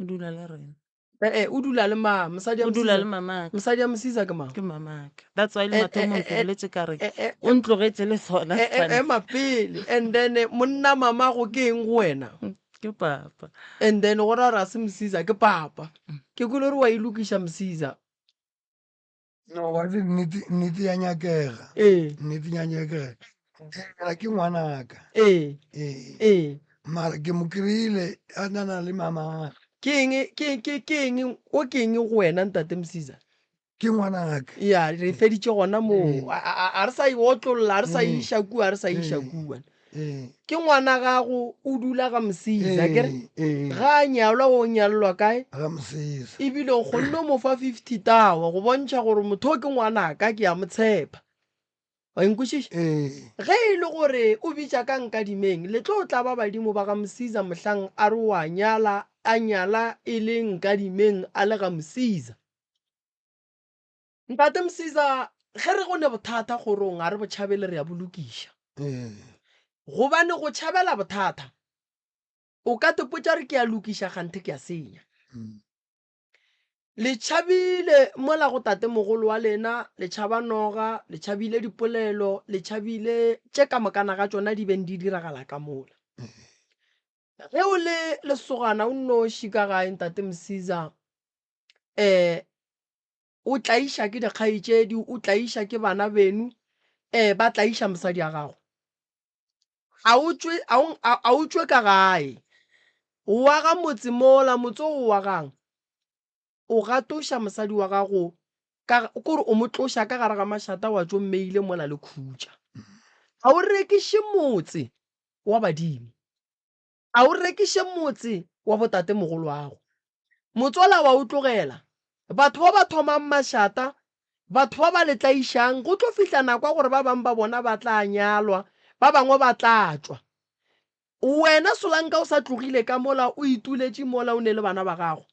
O dula le rena. Eh, o dula le mang? Mosadi ya O dula le mamaka. Mosadi ya Mosisa ke mang? Ke mamaka. That's why le mathomong ke boletse ka re o ntlogetše le sona. Ema pele. And then monna mamago ke eng go wena? Ke papa. And then go ra gore a se Mosisa ke papa. Ke kwele gore wa e lokiša Mosisa. No, wa tseba nnete, nnete ya nyakega. Ee. Nnete ya nyakega. Yena ke ngwanaka. Ee. Ee. Ee. Mara ke mo kry-ile a na na le mamagwe. Ke eng, ke, ke, ke eng, o ke eng go wena Ntate Msiza? Ke ngwanaka. Ya, re feditše gona moo. A, a, a re sa e otlolla, a re sa e iša kua, a re sa e iša kua. Ke ngwana gago, o dula ga Msiza, ke re? Ga a nyalwa, o nyalelwa kae? Ga Msiza. Ebile o kgonne o mo fa 50 tawa go bontšha gore motho o ke ngwanaka, ke a mo tshepa. Wa nkwešiša? Ge e le gore o bitša ka Nkadimeng, le tlo tla ba badimo ba ga Msiza mohlang a re o a nyala, a nyala e le Nkadimeng a le ga Msiza. Ntate Msiza, ge re go ne bothata kgorong a re bo tšhabele re a bo lokiša. Gobane go tšhabela bothata o ka tepotša re ke a lokiša kganthe ke a senya. Le tšhabile mola go tatemogolo wa lena, le tšhaba noga, le tšhabile dipolelo, le tšhabile tše ka mokana ga tšona di beng di diragala ka mola. Ge o le lesogana o nnoši ka gae Ntate Msiza, um o tlaiša ke dikgaetšedi, o tlaiša ke bana beno, um ba tlaiša mosadi ya gago. A o tšwe, a o, a o tšwe ka gae. O aga motse mola, motse o o agang, o gatoša mosadi wa gago ka, kore o mo tloša ka gare ga mašata wa tšo mmeile mola le khutša. Ga o rekiše motse wa badimo. A o rekiše motse wa botatemogoloago. Motse wola wa o tlogela. Batho ba ba thomang mašata, batho ba ba le tlaišang, go tlo fihla nako ya gore ba bangwe ba bona ba tla nyalwa, ba bangwe ba tla tšwa. Wena Solanka o sa tlogile ka mola, o ituletše mola o ne le bana ba gago.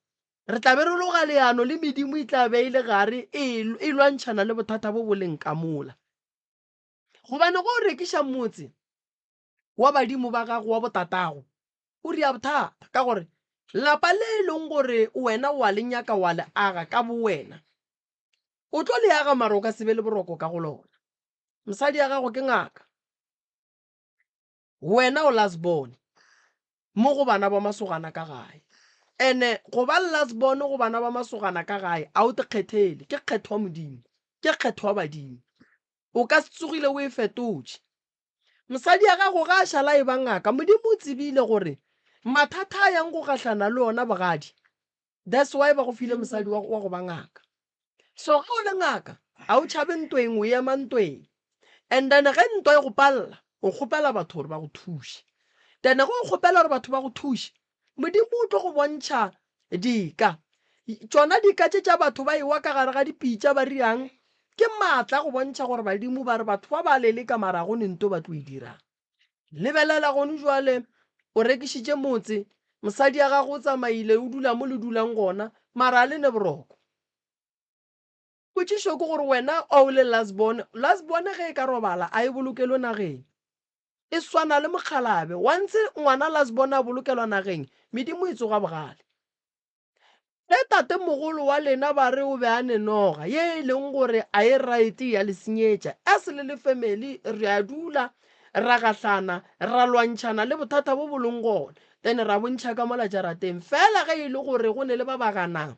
Re tla be re loga leano le medimo e tla be e le gare e, e lwantšhana le bothata bo bo leng ka mola. Gobane ge o rekiša motse, wa badimo ba gago wa botatago, o ria bothata ka gore lapa le e leng gore wena wa le nyaka wa le aga ka bowena, o tlo le aga mara o ka se be le boroko ka go lona. Mosadi ya gago ke ngaka, wena o last born mo go bana ba masogana ka gae. Ene go ba last born go bana ba masogana ka gae a o te kgethele, ke kgetho wa Modimo, ke kgetho wa badimo. O ka se tsogile o e fetotše. Mosadi ya gago ga a šala e ba ngaka, Modimo o tsebile gore mathata a yang go gahlana le ona bogadi. That's why ba go file mosadi wa, wa go ba ngaka. So ge o le ngaka, a o tšhabe ntweng, o ema ntweng. And then ge ntwa e go palela, o kgopela batho gore ba go thuše. Then ge o kgopela gore batho ba go thuše, Modimo o tlo go bontšha dika. Tšona dika tše tša batho ba ewa ka gare ga dipitša ba riang, ke maatla a go bontšha gore badimo ba re batho ba ba leleka mara go ne nto ba tlo e dirang. Lebelela gone jwale o rekišitše motse, mosadi ya gago o tsamaile o dula mo le dulang gona mara a le ne boroko. Potšišo ke gore wena o le last born, last born ge e ka robala a e bolokelwe nageng? E swana le mokgalabe. Once ngwana last born a bolokelwa nageng, medimo e tsoga bogale. Ge tatemogolo wa lena ba re o be a ne noga ye e leng gore a e right ya le senyetša, as le le family re a dula ra gahlana ra lwantšhana le bothata bo bo leng gona, then ra bo ntšha ka mola jarateng. Fela ge e le gore go ne le ba ba ganang,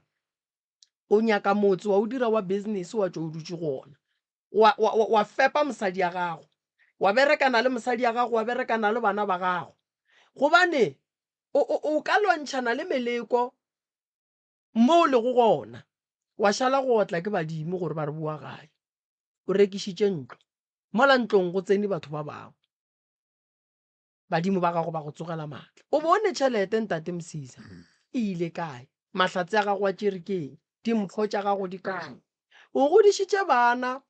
o nyaka motse wa o dira wa business wa tšwa o dutše go ona. Wa, wa, wa, wa fepa mosadi ya gago, wa berekana le mosadi ya gago, wa berekana le bana ba gago. Gobane o, o, o ka lwantšhana le meleko mo o lego gona, wa šala go otla ke badimo gore ba re boa gae. O rekišitše ntlo, mola ntlong go tsene batho ba bangwe. Badimo ba gago ba go tsogela maatla. O bone tšhelete Ntate Msiza e ile kae? Mahlatse a gago a tšere ke eng? Dimpho tša gago di kae? O godišitše bana.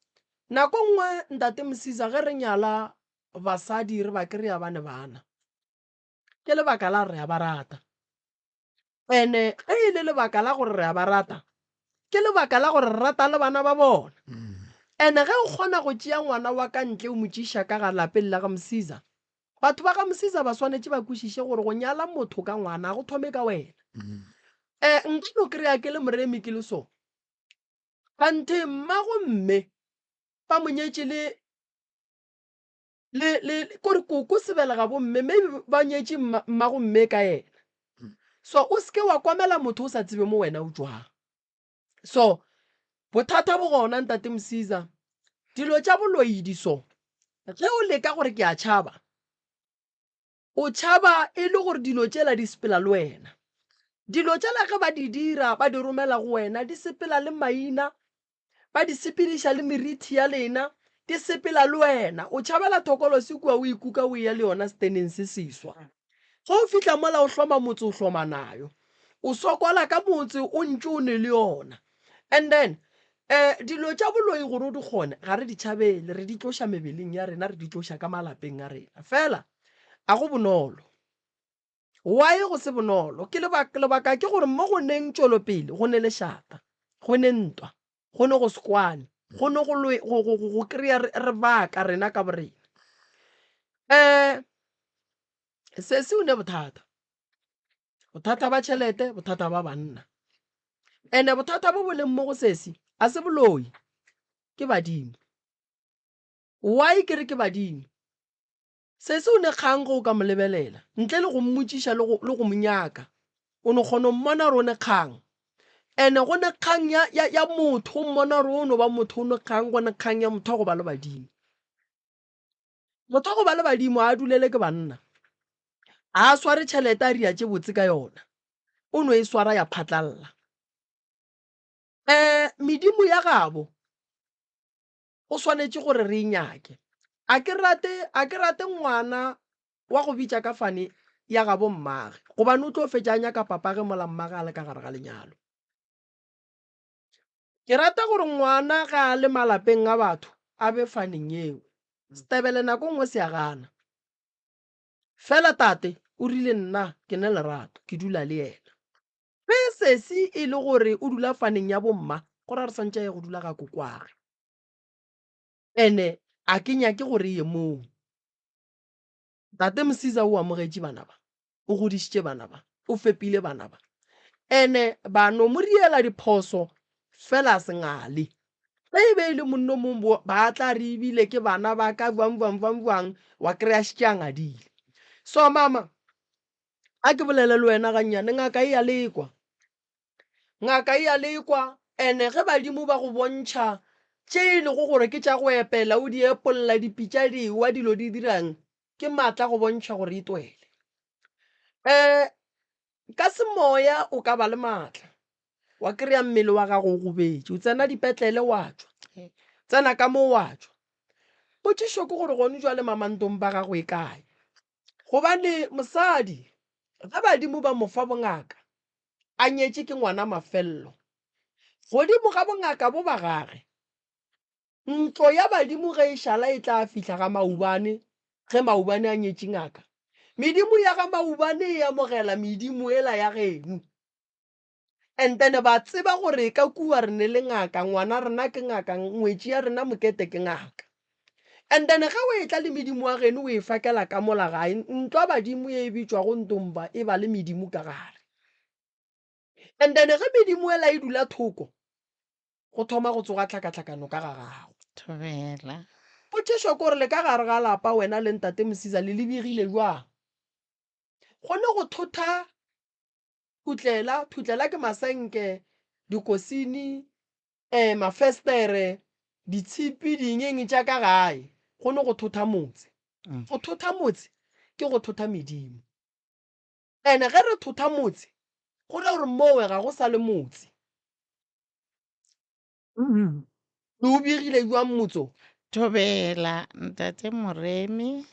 Nako nngwe Ntate Msiza ge re nyala basadi re ba kry-a ba ne bana. Ke lebaka la re a ba rata. Ene ge e le lebaka la gore re a ba rata, ke lebaka la gore re rata le bana ba bona. And-e ge o kgona go tšea ngwana wa ka ntle o mo tšiša ka ga lapeng la ga Msiza, batho ba ga Msiza ba swanetše ba kwešiše gore go nyala motho ka ngwana ga go thome ka wena. Um nka no kry-a ke le moremi ke le so, kganthe mmago mme ba mo nyetše le le le kore koko sebelega bomme maybe ba nyetše mmago mme ka yena. So o seke wa kwamela motho o sa tsebe mo wena o tšwang. So bothata bo gona ntate Msiza, dilo tša boloi di so. Ge o leka gore ke a tšhaba, o tšhaba e le gore dilo tšela di sepela le wena. Dilo tšela ge ba di dira ba di romela go wena di sepela le maina, ba di sepediša le merithi ya lena, di sepela le wena. O tšhabela thokolosi kua o ikuka o eya le yona seteneng se seswa. Ge o fihla mola o hloma motse o hloma nayo. O sokola ka motse o ntše o ne le yona. And then um dilo tša boloi gore o di kgone ga re di tšhabele, re di tloša mebeleng ya rena, re di tloša ka malapeng a rena. Fela a go bonolo. Why go se bonolo? Ke lebaka, lebaka ke gore mo go neng tšwelopele go ne lešata, go ne ntwa, go ne go se kwane, go ne go go, go, go, go kry-a re, re baka rena ka borena. Um sesi o ne bothata, bothata ba tšhelete, bothata ba banna. And-e bothata bo bo leng mo go sesi a se boloi, ke badimo. Why ke re ke badimo? Sesi o ne kgang ge o ka mo lebelela, ntle le go mmotšiša le go, le go mo nyaka. O no kgona go mmona gore o ne kgang. And-e go ne kgang ya, ya, ya motho, o mmona gore o no ba motho o ne kgang, go ne kgang ya motho wa go ba le badimo. Motho wa go ba le badimo a dulele ke banna. A a sware tšhelete a ria tše botse ka yona. O no e swara ya phatlalla. Um medimo ya gabo O swanetše gore re e nyake. A ke rate, a ke rate ngwana wa go bitša ka fane ya gabo mmage, gobane o tlo fetša a nyaka papage mola mmage a le ka gare ga lenyalo. Ke rata gore ngwana ge a le malapeng a batho a be faneng yeo. Setebele nako nngwe se a gana. Fela tate o rile nna ke ne lerato, ke dula le yena. Ge sesi e le gore o dula faneng ya bomma, go ra re swantše a ye go dula ga kokwage. Ene a ke nyake gore e ye moo. Tate Msiza o amogetše bana ba, o godišitše bana ba, o fepile bana ba. Ene ba no mo riela diphoso fela a se ngale. Ge e be e le monno mong bo ba tla re ebile ke bana ba ka bjang bjang bjang bjang, wa kry-a šetše a ngadile. So mama, A ke bolele le wena gannyane, ngaka e a lekwa. Ngaka e a lekwa, and-e ge badimo ba go bontšha tše e lego gore ke tša go epela, o di epolla, dipitša di ewa, dilo di dirang, ke maatla go bontšha gore e twele. Um ka semoya o ka ba le maatla, wa kry-a mmele wa gago o gobetše, o tsena dipetlele wa tšwa, tsena ka mo wa tšwa. Potšišo ke gore gone jwale mamantong ba gago e kae? Gobane mosadi ge badimo ba mo fa bongaka, a nyetše ke ngwana mafello, godimo ga bongaka bo ba gage, ntlo ya badimo ge e šala e tla fihla ga Maubane ge Maubane a nyetše ngaka. Medimo ya ga Maubane e amogela medimo ela ya geno. And then ba tseba gore ka kua re ne le ngaka, ngwana rena ke ngaka, ngwetši ya rena Mokete ke ngaka. And then ge o etla le medimo wa geno o e fakela ka mola gae, ntlo ya badimo ye e bitšwago Ntomba e ba le medimo ka gare. And then ge medimo ela e dula thoko, go thoma go tsoga tlhakatlhakano ka ga gago. Thobela. Potšišo ke gore le ka gare ga lapa wena le ntate Mosiza le lebegile bjang? Go ne go thotha Thutlela, thutlela ke masenke, dikosini, eh, mafestere, ditshipi, dingeng tša ka gae. Go no go thotha motse. Go thotha motse ke go thotha medimo. Ene ge re thotha motse, go ra gore mowe ga go sa le motse. Le o begile jwang motse o? Thobela, Ntate Moremi.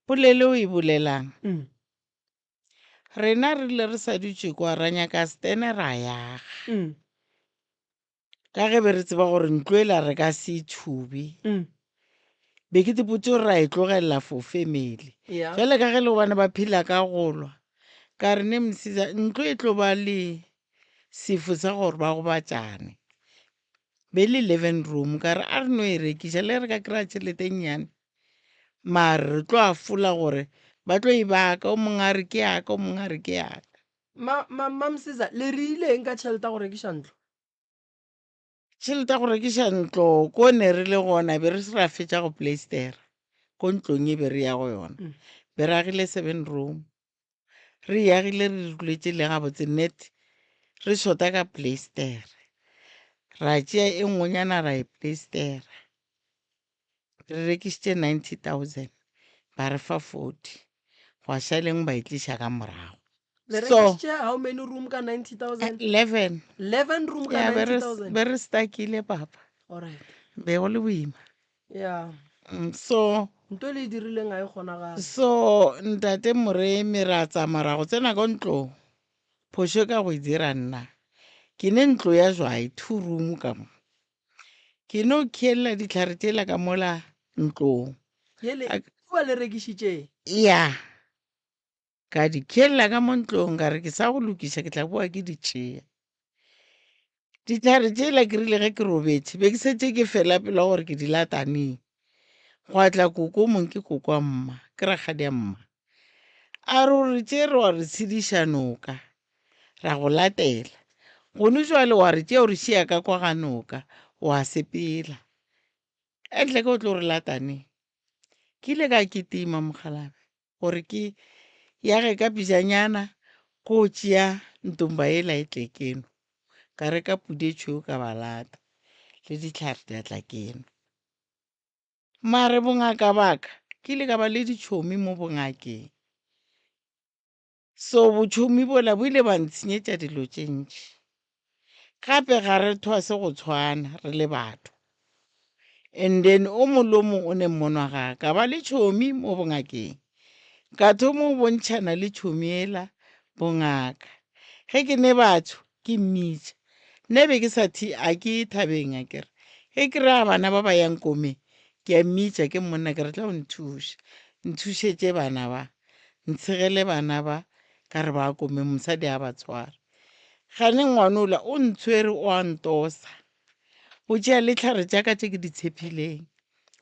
Polelo o e bolelang. Rena re rile re sa dutše kwa ra nyaka stene ra yaga. Ka ge be re tseba gore ntlo ela re ka se e thube. Be ke tsepotse gore ra e tlogelela for family. Yeah. Jwale ka ge le gobane ba phela ka go lwa, ka re ne Msiza ntlo e tlo ba le sefo sa gore ba gobatšane. Be le 11 room ka re a re no e rekiša le re ka kry-a tšhelete e nnyane mare re tlo a fola gore ba tlo e baka o mongwe a re ke yaka o mongwe a re ke yaka. Ma, ma, Mamsiza, le rile eng ka tšhelete ya go rekiša ntlo? Tšhelete ya go rekiša ntlo ko ne re le gona be re se ra fetša go playstera ko ntlong e be re ya go yona. Be re agile seven room. Re e agile re ruletše le gabotse net re shota ka playstere. Ra tšea e nngwenyana ra e playstera. Re rekišitše 90,000 ba re fa 40 gwa šala engwe ba e tliša ka morago. Le So rekišitše how many room ka 90,000? 11. 11 room ka Ya be re 90,000? be re stuckile papa. Alright. Be go le boima. Ya. So Nto le e dirileng ga e kgonagale. So ntate Moremi ra tsamaya ra go tsena ko ntlong. Phošo e ka go e dira nna. Ke ne ntlo ya jwae two room ka mo. Ke no khelela ditlhare tšela ka mola ntlong. Yele A- kua le rekišitšeng? Ya. Ka di khelela ka mo ntlong ka re ke sa go lokiša ke tla boa ke di tšea. Ditlhare tšela ke rile ge ke robetše be ke setse ke fela pelo gore ke di lata neng. Gwa tla koko o mongwe ke koko wa mma ke rakgadi ya mma. A re o re tšere wa re tshediša noka ra go latela. Gone jwale wa re tšea o re šia ka kwa ga noka wa sepela. Entle ke o tlo re lata neng. Ke ile ka kitima mokgalabje. gore ke yage ka pejanyana ko tšea ntomba yela e tle keno ka reka pudi e tšhweu ka ba lata le dihlare di a tla keno. Mare bongaka baka ke ile ka ba le ditšhomi mo bongakeng so botšhomi bola bo ile ba ntshenyetša dilo tše ntši. Gape ga re thwase go tshwana re le batho. And then o mong le o mong o ne mmonwa ga ka ba le tšhomi mo bongakeng. Ka thoma go bontšhana le tšhomi ela bongaka. Ge ke ne batho ke mmitša. Nna be ke sa thi a ke ye thabeng akere. Ge ke re a bana ba ba yang komeng ke a mmitša ke monna ke re tla o nthuše. Nthušetše bana ba. Ntshegele bana ba ka re ba komeng mosadi a ba tshwara. Gane ngwanola o ntshwere o a ntosa. O tšea le tlhare tša ka tše ke di tshephileng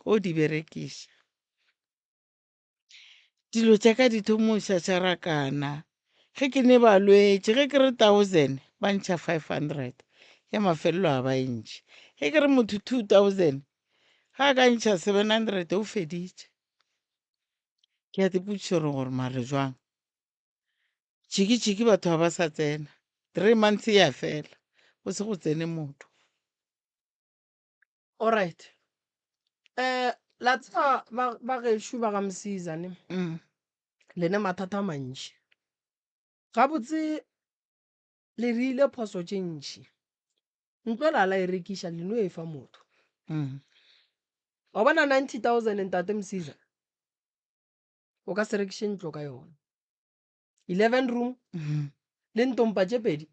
o di berekiša. Dilo tša ka di thomo šašarakana. Ge ke ne balwetši ge ke re thousand ba ntšha 500 ya mafelelo a ba e ntšhe. Ge ke re motho 2000 ga a ka ntšha 700 o feditše. Ke a tipotšiša gore mare jwang. Tšhiki-tšhiki batho ga ba sa tsena. Three months ya fela go se go tsene motho. Alright. Eh la tseba ba ba gešo ba ga Msiza ne. Mm. Le ne mathata a mantši. Gabotse le rile phoso tše ntši. Ntlo la la e rekiša le no e fa motho. Mm. Wa bona 90,000 ntate Msiza. O ka se rekiše ntlo ka yona. 11 room mm-hmm. le ntompa tše pedi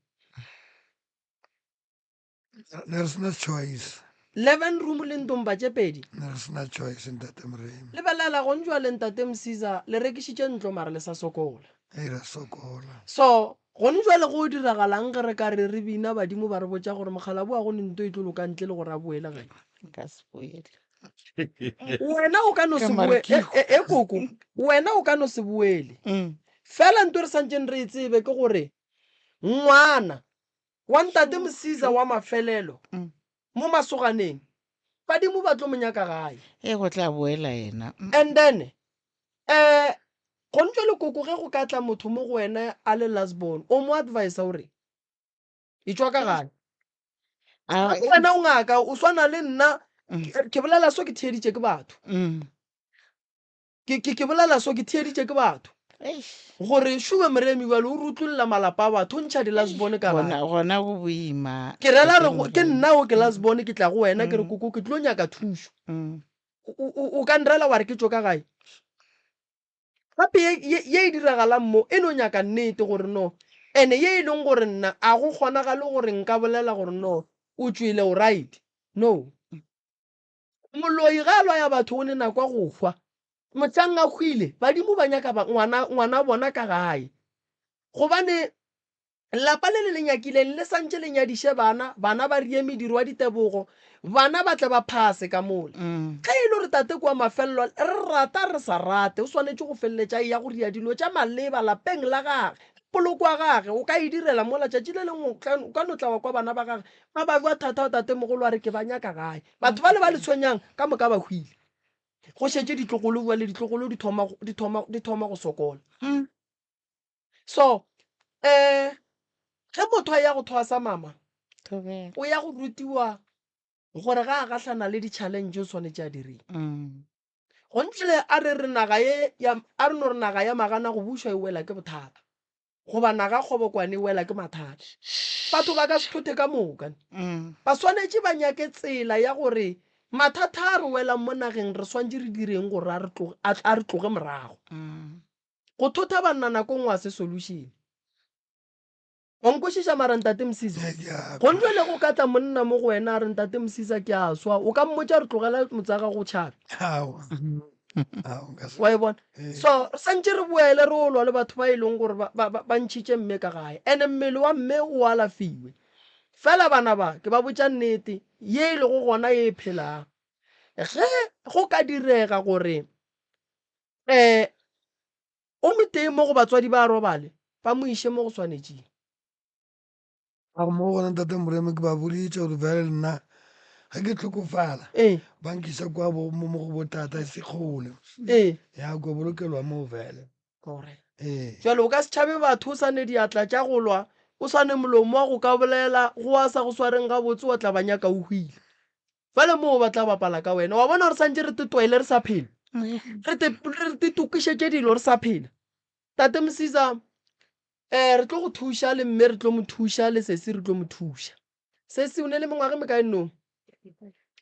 ne re sena choice 11 room le ntompa tše pedi ne re sena choice ntate moremi lebelela gong jwale ntate msiza le rekišitše ntlo mara le sa sokola e ra sokola so gone jwale go diragalang ge re ka re re bina badimo ba re botša gore mokgalabo wa go ne nto e tlo loka ntle le gore a boele gae nka se boele wena o ka no Ka se mare boe ke e, e, e koko wena o ka no se boele Mm. fela nto re santšeng re e tsebe ke gore ngwana wa ntate mosiza wa mafelelo Mm. mo masoganeng badimo ba tlo mo nyaka gae e go tla boela yena Mm. and then um gontšwe le koko ge go ka tla motho mo go wena a le last born o mo advisa o re e tšwa ka gae Ah, Gape wena o ngaka o swana le nna Mm. ke ke bolela so ke theeditše ke batho Mm. ke ke ke bolela so ke theeditše ke batho Eish. gore šume moremi bjale o rutlolla malapa a batho o ntšha di-last born ka gae Gona gona go boima. ke rela re Ntate go- ke Moremi. nna o ke last born ke tla go wena ke re koko ke tlo nyaka thušo Mm. O- o o ka nrela wa re ke tšo ka gae Gape ye, ye, ye e diragalang mo e no nyaka nnete gore no, ene ye e leng gore nna a go kgonagale gore nka bolela gore no o tšwele o right. No. Moloi ga a lwaya batho o ne nako ya go hwa. Mohlang a hwile, badimo ba nyaka ba, ngwana, ngwana bona ka gae. Gobane. Lapa le le le nyakileng le santše le nyadiše bana, bana ba rie mediro wa ditebogo, bana ba tle ba phase ka mola. Ge e le gore tate kua mafelelo re rata re sa rate, o swanetše go feleletša a eya go ria dilo tša maleba lapeng la gage. Poloko ya gage o ka e direla mola tšatši le lengwe o ka no tla wa kwa bana ba gage ba ba bua thata go tatemogolo a re ke ba nyaka gae. Batho bale ba le tshwenyang ka moka ba hwile. Go šetše ditlogolo bjale ditlogolo di thoma di thoma di thoma go sokola. So um ge motho a ya go thwasa mama o ya go rutiwa gore ga a gahlana le di-challenge o swanetše a direng. Mm. Go ntle a re re naga ye ya a re no re naga ya magana go bušwa e wela ke bothata goba naga kgobokwane e wela ke mathata. Batho ba ka se thothe ka moka. Mm. Ba swanetše ba nyake tsela ya gore mathata a re welang mo nageng re swanetše re direng gore a re tloge morago. Mm. Go thotha banna nako nngwe a se solution. Wa nkwešiša mara Ntate Msiza? Go ntšwele go ka tla monna mo go wena a re Ntate Msiza ke a swa, o ka mmotša re tlogela motse wa gago o tšhabe? Aowa. Aowa, nka se. Wa e bona? So re santše re boele re o lwa le batho ba e leng gore ba, ba, ba, ba ntšhitše mme ka gae. And mmele wa mme o alafiwe. Fela bana ba, ke ba botša nnete ye e lego gona ye e phelang. Ge go ka direga gore um o motee mo go batswadi ba robale, ba mo iše mo go swanetšeng. Ka go mo gona Ntate Moremi ke ba boditše gore bjale nna ge ke hlokofala Ee. ba nkiša kwa bo mo mo go botata e se kgole. Ee. Ya ko bolokelwa moo vele. Alright. Ee. Jwale o ka se tšhabe batho o sa ne diatla tša go lwa, o sa ne molomo wa go ka bolela, go a sa go swareng gabotse wa tla ba nyaka o hwile. Fale moo ba tla bapala ka wena. Wa bona re santše re tetwaele re sa phela. Re te re te tokišetše dilo re sa phela. Tate Msiza eh re tlo go thuša le mme re tlo mo thuša le sesi re tlo mo thuša. Sesi o ne le mengwaga e mekae no?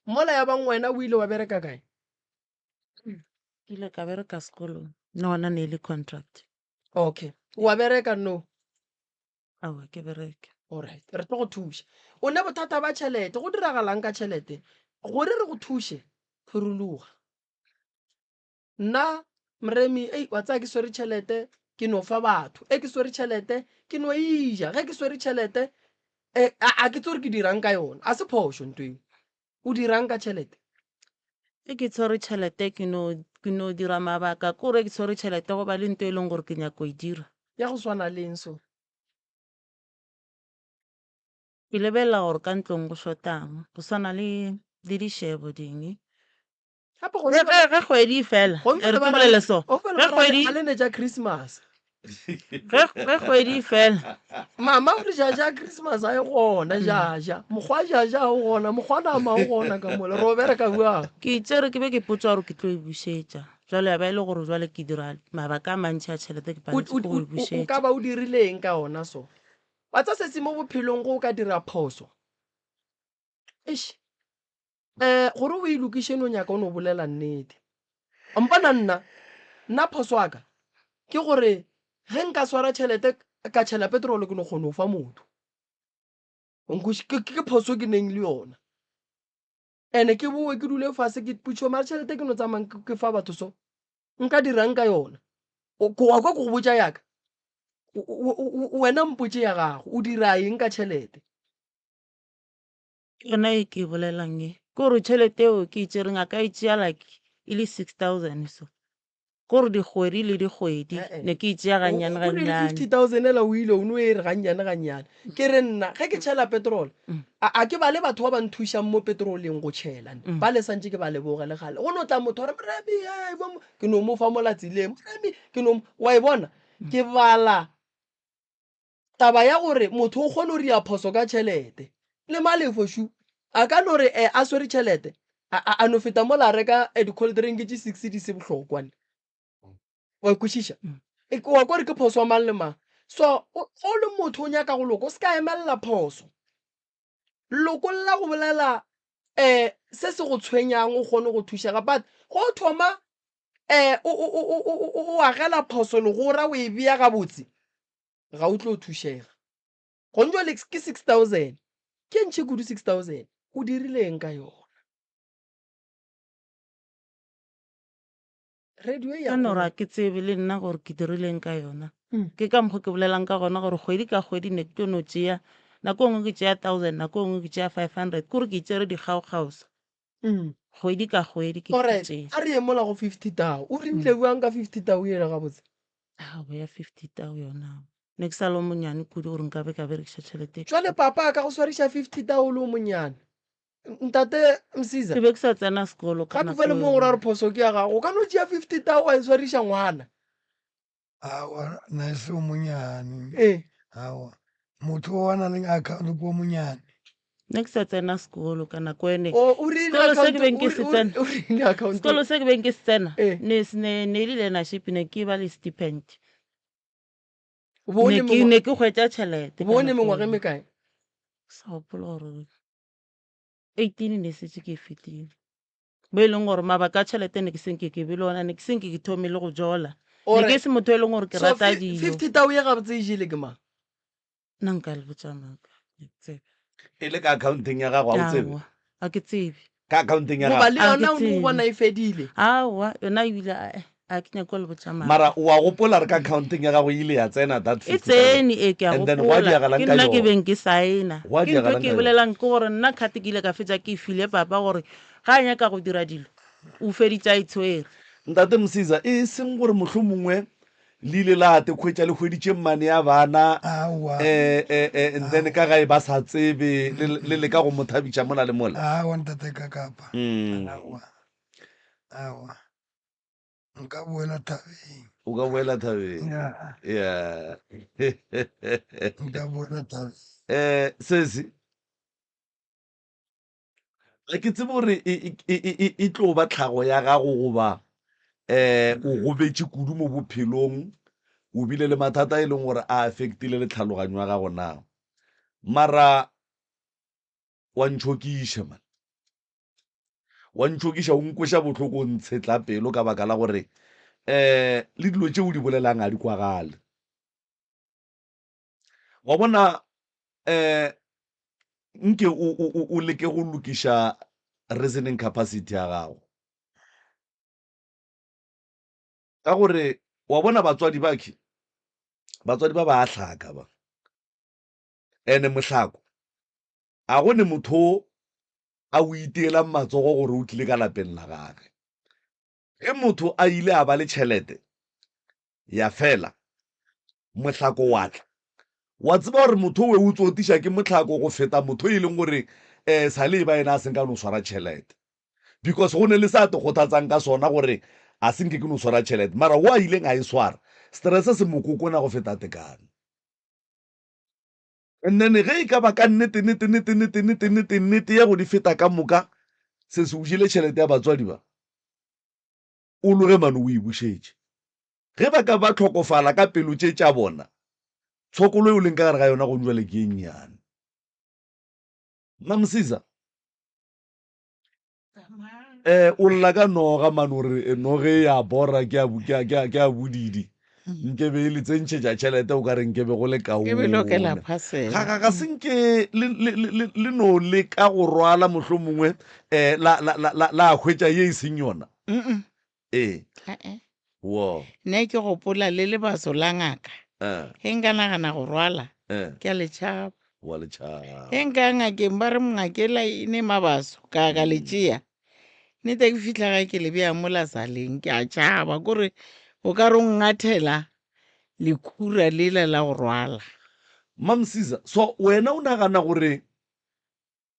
Mola ya bang wena o ile wa bereka kae? Ke ile ka bereka sekolong, le gona ne e le contract. Okay. Wa bereka no? Aowa ke bereke. Alright, re tlo go thuša. O ne bothata ba tšhelete, go diragalang ka tšhelete? Gore re go thuše, phuruluga. Nna Moremi, ei wa tsaya ke swere tšhelete ke no fa batho, e ke swere tšhelete ke no e ja, ge ke swere tšhelete e a ke tsore ke dirang ka yona, a se phošo nto eo. O dirang ka tšhelete? Ge ke tshwere tšhelete ke no ke no dira mabaka, ke gore ke tshwere tšhelete go ba le nto e leng gore ke nyako e dira. Ya go swana le eng so? Ke lebelela gore ka ntlong go shotang, go swana le le dišebo ding. Gape go Ge ge ge kgwedi e fela, Gomme e re ba ke ra- bolele so. o fela Ge ba ra kgwedi ga le ne tša Christmas. ge ge kgwedi e fela, Mama o re jaja Christmas a e gona jaja. Mokgwa jaja o gona, mokgwa nama o gona ka mola. Re o bereka bjang? ke itšere ke be ke potša gore ke tlo e bušetša. Jwale ya ba e le gore jwale ke dira mabaka a mantši a tšhelete ke O, paletše o, ke go o, e o, o ka bušetša. ba o dirile eng ka ona so? Wa tsa sesi mo bophelong go o ka dira phoso. Eish. Um gore o e lokiše no nyaka o no bolela nnete. Mpona nna, nna phoso ya ka ke gore ge nka swara tšhelete ka tšhela petrol ke no kgona go fa motho. Ke phoso ke neng le yona. Ene ke boe ke dule fase ke putšo mara tšhelete ke no tsamayang ke fa batho so nka dirang ka yona. Wa kwa ke go botša yaka, wena mpotše ya gago o dira eng ka tšhelete. Ke yona e ke e bolelang e. Ke gore tšhelete eo ke e tšereng a ka e tšea like e le 6000 so. Ke gore dikgwedi le dikgwedi ne ke e tšea gannyane gannyane. 50000 ela o ile o no e re gannyane gannyane. Ke re nna ge ke tšhela petrol a a ke bale batho ba ba nthušang mo petroleng go tšhela ne. Ba le santše ke ba leboge le gale. Go no tla motho a re Moremi hei bo mo ke no mo fa mola tseleng. Moremi ke no wa e bona ke bala Taba ya gore motho o kgone go dira phoso ka tšhelete le malefo šu a ka no re eh, a swere tšhelete a, a, a no feta mola a reka eh, di-cold drink tše six di se bohlokwa ne wa kwešiša E, wa kwa gore ke phoso ya mang le mang so o o le motho o nyaka go loka o se ka emelela phoso lokolla go bolela um se se go tshwenyang o kgone go thušega but go thoma um o, o, o, o, o, o agela phoso legora o e bea gabotse ga o tlo thušega. Gone jwale ke 6000 ke ntši kudu 6000 o dirile eng ka yona? Radio e ya Ka no gola. ra ke tsebe le nna gore ke dirileng ka yona. Ke ka mokgo ke bolelang ka gona gore kgwedi ka kgwedi ne ke tlo no tšea, nako e nngwe ke tšea thousand, nako e nngwe ke tšea 500, ke gore ke tšere dikgaokgaosa kgwedi ka kgwedi ke di Alright, tšea. a re ye mola go 50 tau. O rile bjang ka 50 tau yela gabotse? Aowa ya 50 tau yona aowa. Ne ke sa le o monyane kudu gore nka be ka berekiša tšhelete e Jwale papa a ka go swariša 50 tau o le o monyane. Ntate Msiza. Ke be ke sa tsena sekolo ka Gape nako fale mo eo. o ra re phoso ke ya gago. O ka no tšea 50 tau wa e swariša ngwana. Aowa, nna e se o monyane. Ee. Aowa, motho o a nang le account ke o monyane. Nna ke sa tsena sekolo ka nako ene. O o rile Sekolo se ke account beng ke o se o tsena. o rile account. Sekolo se ke beng ke se tsena. Ee. Ne ne ne le learnership ne ke ba le stipend. O bo o Ne le ke mengwa ne ke hwetša tšhelete o ka bo o ne nako mengwaga e eo. mekae? Ke sa gopola gore 18 ne setse ke e fetile. Mo e leng gore mabaka a tšhelete ne ke senke ke be le ona, ne ke senke ke thome le go jola. Ne ke Alright. se motho e leng gore ke So rata dilo. 50 tau ye gabotse e jele ke mang? Nna nka le botša maaka, ga ke tsebe. E le ka accounteng ya gago, ga o tsebe? Aowa, ga ke tsebe. Ka accounteng ya Goba gago? le Ga ke yona o no tsebe. bona e fedile? Aowa, yona ebile ae, ga ke nyake go le botša maaka. Mara o a gopola re ka accounteng ya gago e ile ya tsena that E 50,000? tsene, ee, ke a And then gwa gopola. diagalang Ke ka nna ke yona? beng ke saena. Gwa Ke ntho e diagalang ke ka e yona? bolelang ke gore nna card ke ile ka fetša ke e file papa gore ga a nyaka go dira dilo, o feditše a e tshwere. Ntate Msiza, e seng gore mohlomongwe Le ile la te khwetša le hweditše mmane ya bana, Aowa. eh, eh, eh, and then ka gae ba sa tsebe, le, le leka go mo thabiša mola le mola. Aowa, ntate Kakapa. Mm. Aowa. Aowa. Nka boela thabeng. O ka boela thabeng. Yeah. Yeah. Nka boela thabeng. Eh, sesi. Ga ke tsebe gore e, e, e, e, e, e tlo ba tlhago ya gago goba um o gobetše kudu mo bophelong, o bile le mathata e leng gore a affectile le tlhaloganyo ya gago na. Mara wa ntšhokiša man. Wa ntšhokiša, o nkweša bohloko, o ntshetla pelo ka baka la gore um le dilo tše o di bolelang ga di kwagale. Wa bona um nke o, o, o, o leke go lokiša reasoning capacity ya gago. Ka gore wa bona batswadi ba ke, batswadi ba ba a hlaka ba. Ene mohlako, a go ne motho o a o iteelang matsogo gore o tlile ka lapeng la gage. Ge motho a ile a ba le tšhelete, ya fela, mohlako wa tla. Wa tseba gore motho owe o tsotiša ke mohlako go feta motho e leng gore um sa le e ba yena a senka no swara tšhelete. Because go ne le sa te kgothatsang ka sona gore a se nke ke no swara tšhelete. Mara wo a ileng a e swara, stress se mo kokona go feta tekano. And then ge e ka ba ka nnete nnete nnete nnete nnete nnete nnete ya go di feta ka moka, se se o jele tšhelete ya batswadi ba, o loge mane o e bušetše. Ge ba ka ba hlokofala ka pelo tše tša bona, tshokolo e o leng ka gare ga yona gong jwale ke e nnyane. Mamsiza, eh, o lla ka noga mane o re eh, noge e ya bora ke ya ke ya ke ya ke ya bodidi. Nke be e le tsentšhetša tšhelete o ka re nke be go le Ke be lokela kaone. phasela. Ga ga ga se nke le le le le le no leka go rwala mohlomongwe eh la la la la la hwetša ye e seng yona. Mm-mm. Ee. Eh-eh. Wo. Nna ke gopola le lebaso la ngaka. Eh. Ge nka nagana go rwala, Eh. ke a le tšhaba. Wa le tšhaba. Ge nka ya ngakeng ba re mongakela e ne mabaso, ka ka le tšea. Nnete ke fihla gae ke le bea mola saleng, ke a tšhaba kore o ka re o nngathela lekhura lela la go rwala. Mamsiza, so wena o nagana gore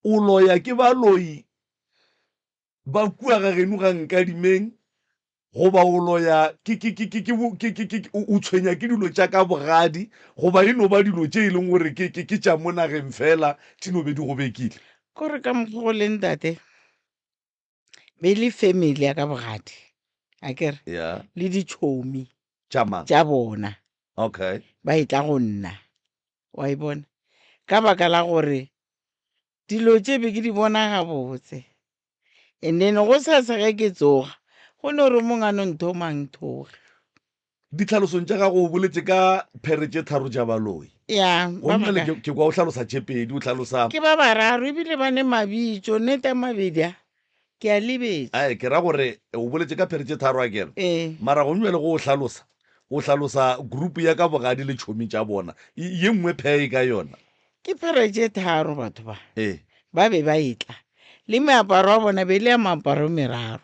o loya ke baloi ba kua ga geno ga Nkadimeng goba o loya ke, ke, ke, ke, ke, ke, ke, ke, o tshwenya ke dilo tša ka bogadi goba e no ba dilo tše e leng gore ke, ke, ke tša mo nageng fela di no be di go bekile? Kore ka mokgwa go leng tate, be le family ya ka bogadi, a ke re, Yeah. le ditšhomi Tša mang? tša bona. Okay. Ba etla go nna, wa e bona, ka baka la gore Dilo tše be ke di bona gabotse. And then gosasa ge ke tsoga, go no re mong a no nthoma a nthoge. Ditlhalosong tša gago o boletše ka phere tše tharo tša baloi. Ya, ba Gomme bjale bakae? ke, ke kwa o hlalosa tše pedi, o hlalosa. Ke ba bararo ebile ba ne mabitso, nnete a mabedi a ke a lebetše. Ae, ke ra gore o boletše ka phere tše tharo akere? Ee. Mara gong bjale go o hlalosa, O hlalosa group ya ka bogadi le tšhomi tša bona. Ye nngwe phe e ka yona. Ke phere tše tharo batho ba. Ee. Ba be ba etla. Le meaparo ya bona be e le ya meaparo e meraro.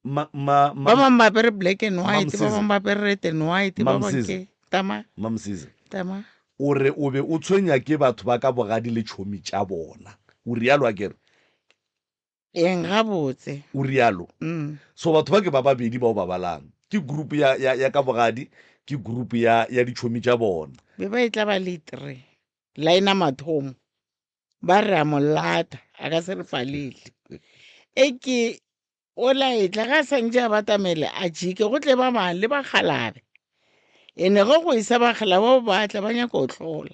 Ma, ma, ma, Ba bangwe ba apere black and white, ba Mamsiza. bangwe ba apere red and white, ba bangwe Mamsiza. ke tama, Mamsiza. tama. O re o be o tshwenya ke batho ba ka bogadi le tšhomi tša bona. O realo akere? Eng gabotse. O realo. Mm. So batho ba ke ba babedi ba o ba balang. Ke group ya, ya, ya ka bogadi, ke group ya, ya ditšhomi tša bona. Be ba etla ba le three. Line ya mathomo. Ba re a mo lata, a ka se re falele. E ke o la etla ga a santše a batamele a jike go tle ba bang le bakgalabe. Ene ge go esa bakgalabe bao ba tla ba nyaka go hlola.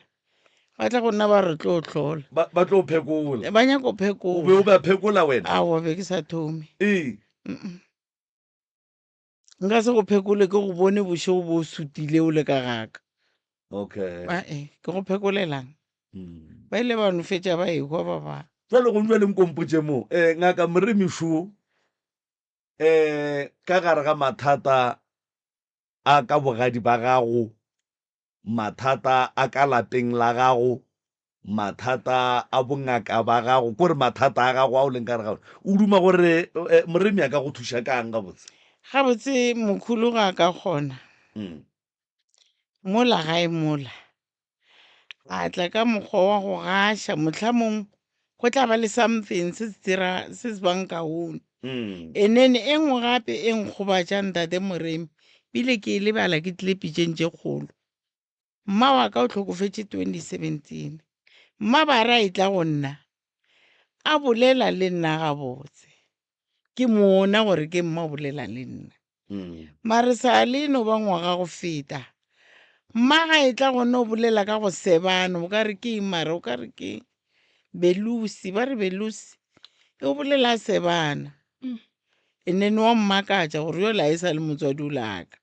Ba tla go nna ba re tlo hlola. Ba, ba tlo phekola. Ba nyaka go O be phekola. o ba phekola wena? Aowa be ke sa thome. Ee. Nka se go phekole ke go bone bošego bo sutile o le ka gaka. Okay. Ae, ke go phekolelang? Mm. Ba ile ba no fetša ba ehwa ba ba. Jwale go jwale nkompotše mo. Eh, ngaka Moremi šo eh ka gare ga mathata a ka bogadi ba gago mathata a ka lapeng la gago, mathata a bongaka ba gago, kore mathata a gago a o leng ka gare ga ona. O duma gore eh, Moremi a ka go thuša kang gabotse? Gabotse mokhulu ga a ka kgona Mm. mola gae mola a tla ka mokgwa wa go gaša mohlamong go tla ba le something se se dira se se bang kaone. Mm. And then e nngwe gape e nkgobatša ntate Moremi bile ke e lebala ke tlile pitšeng tše kgolo. Mma wa ka o hlokofetše 2017. Mma ba re a etla go nna a bolela le nna gabotse. Ke mona gore ke mma o bolela le nna. Mm. Mare sa le no ba ngwaga go feta. Mma ga e tla gona o bolela ka go sebana, o ka re ke eng mara o ka re ke belusi, ba re belusi. E o bolela a sebana. Mm. And then wa mmakatša gore yola e sa le motswadi o laka.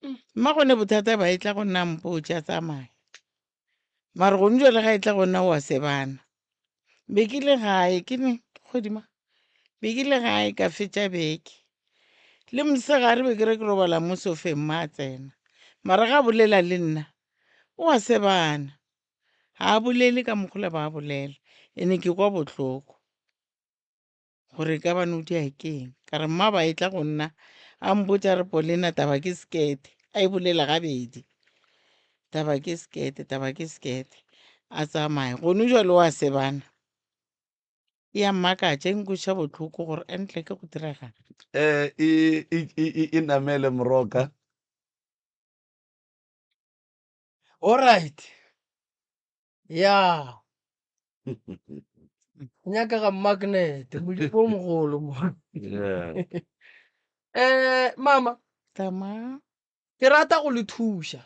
Mm. Mma gone bothata ba e tla go nna mpotša tsamaya. Mara gone jwale ga e tla go nna wa sebana. Be ke le gae ke ne kgwedi ma. Be ke le gae ka fetša beke. Le mosegare be ke re ke robala mo sofeng mma a tsena. Mara ga bolela le nna o a sebana. Ga a bolele ka mokgola ba a bolela. Ene ke kwa bohloko. Gore e ka ba no dia keng. Ka re mma ba e tla go nna a mpotša re Paulina taba ke sekete. A e bolela gabedi. Taba ke sekete, taba ke sekete. A tsamaya. Gone jwale o a sebana. E a mmakatša, e nkweša bohloko gore entle ke go diregang. Eh, e, e, e, e, e namele moroka. All right. Ya. Go nyakega magnet, modimo o mogolo mo. Yeah. Eh, mama, Tama. ke rata go le thuša.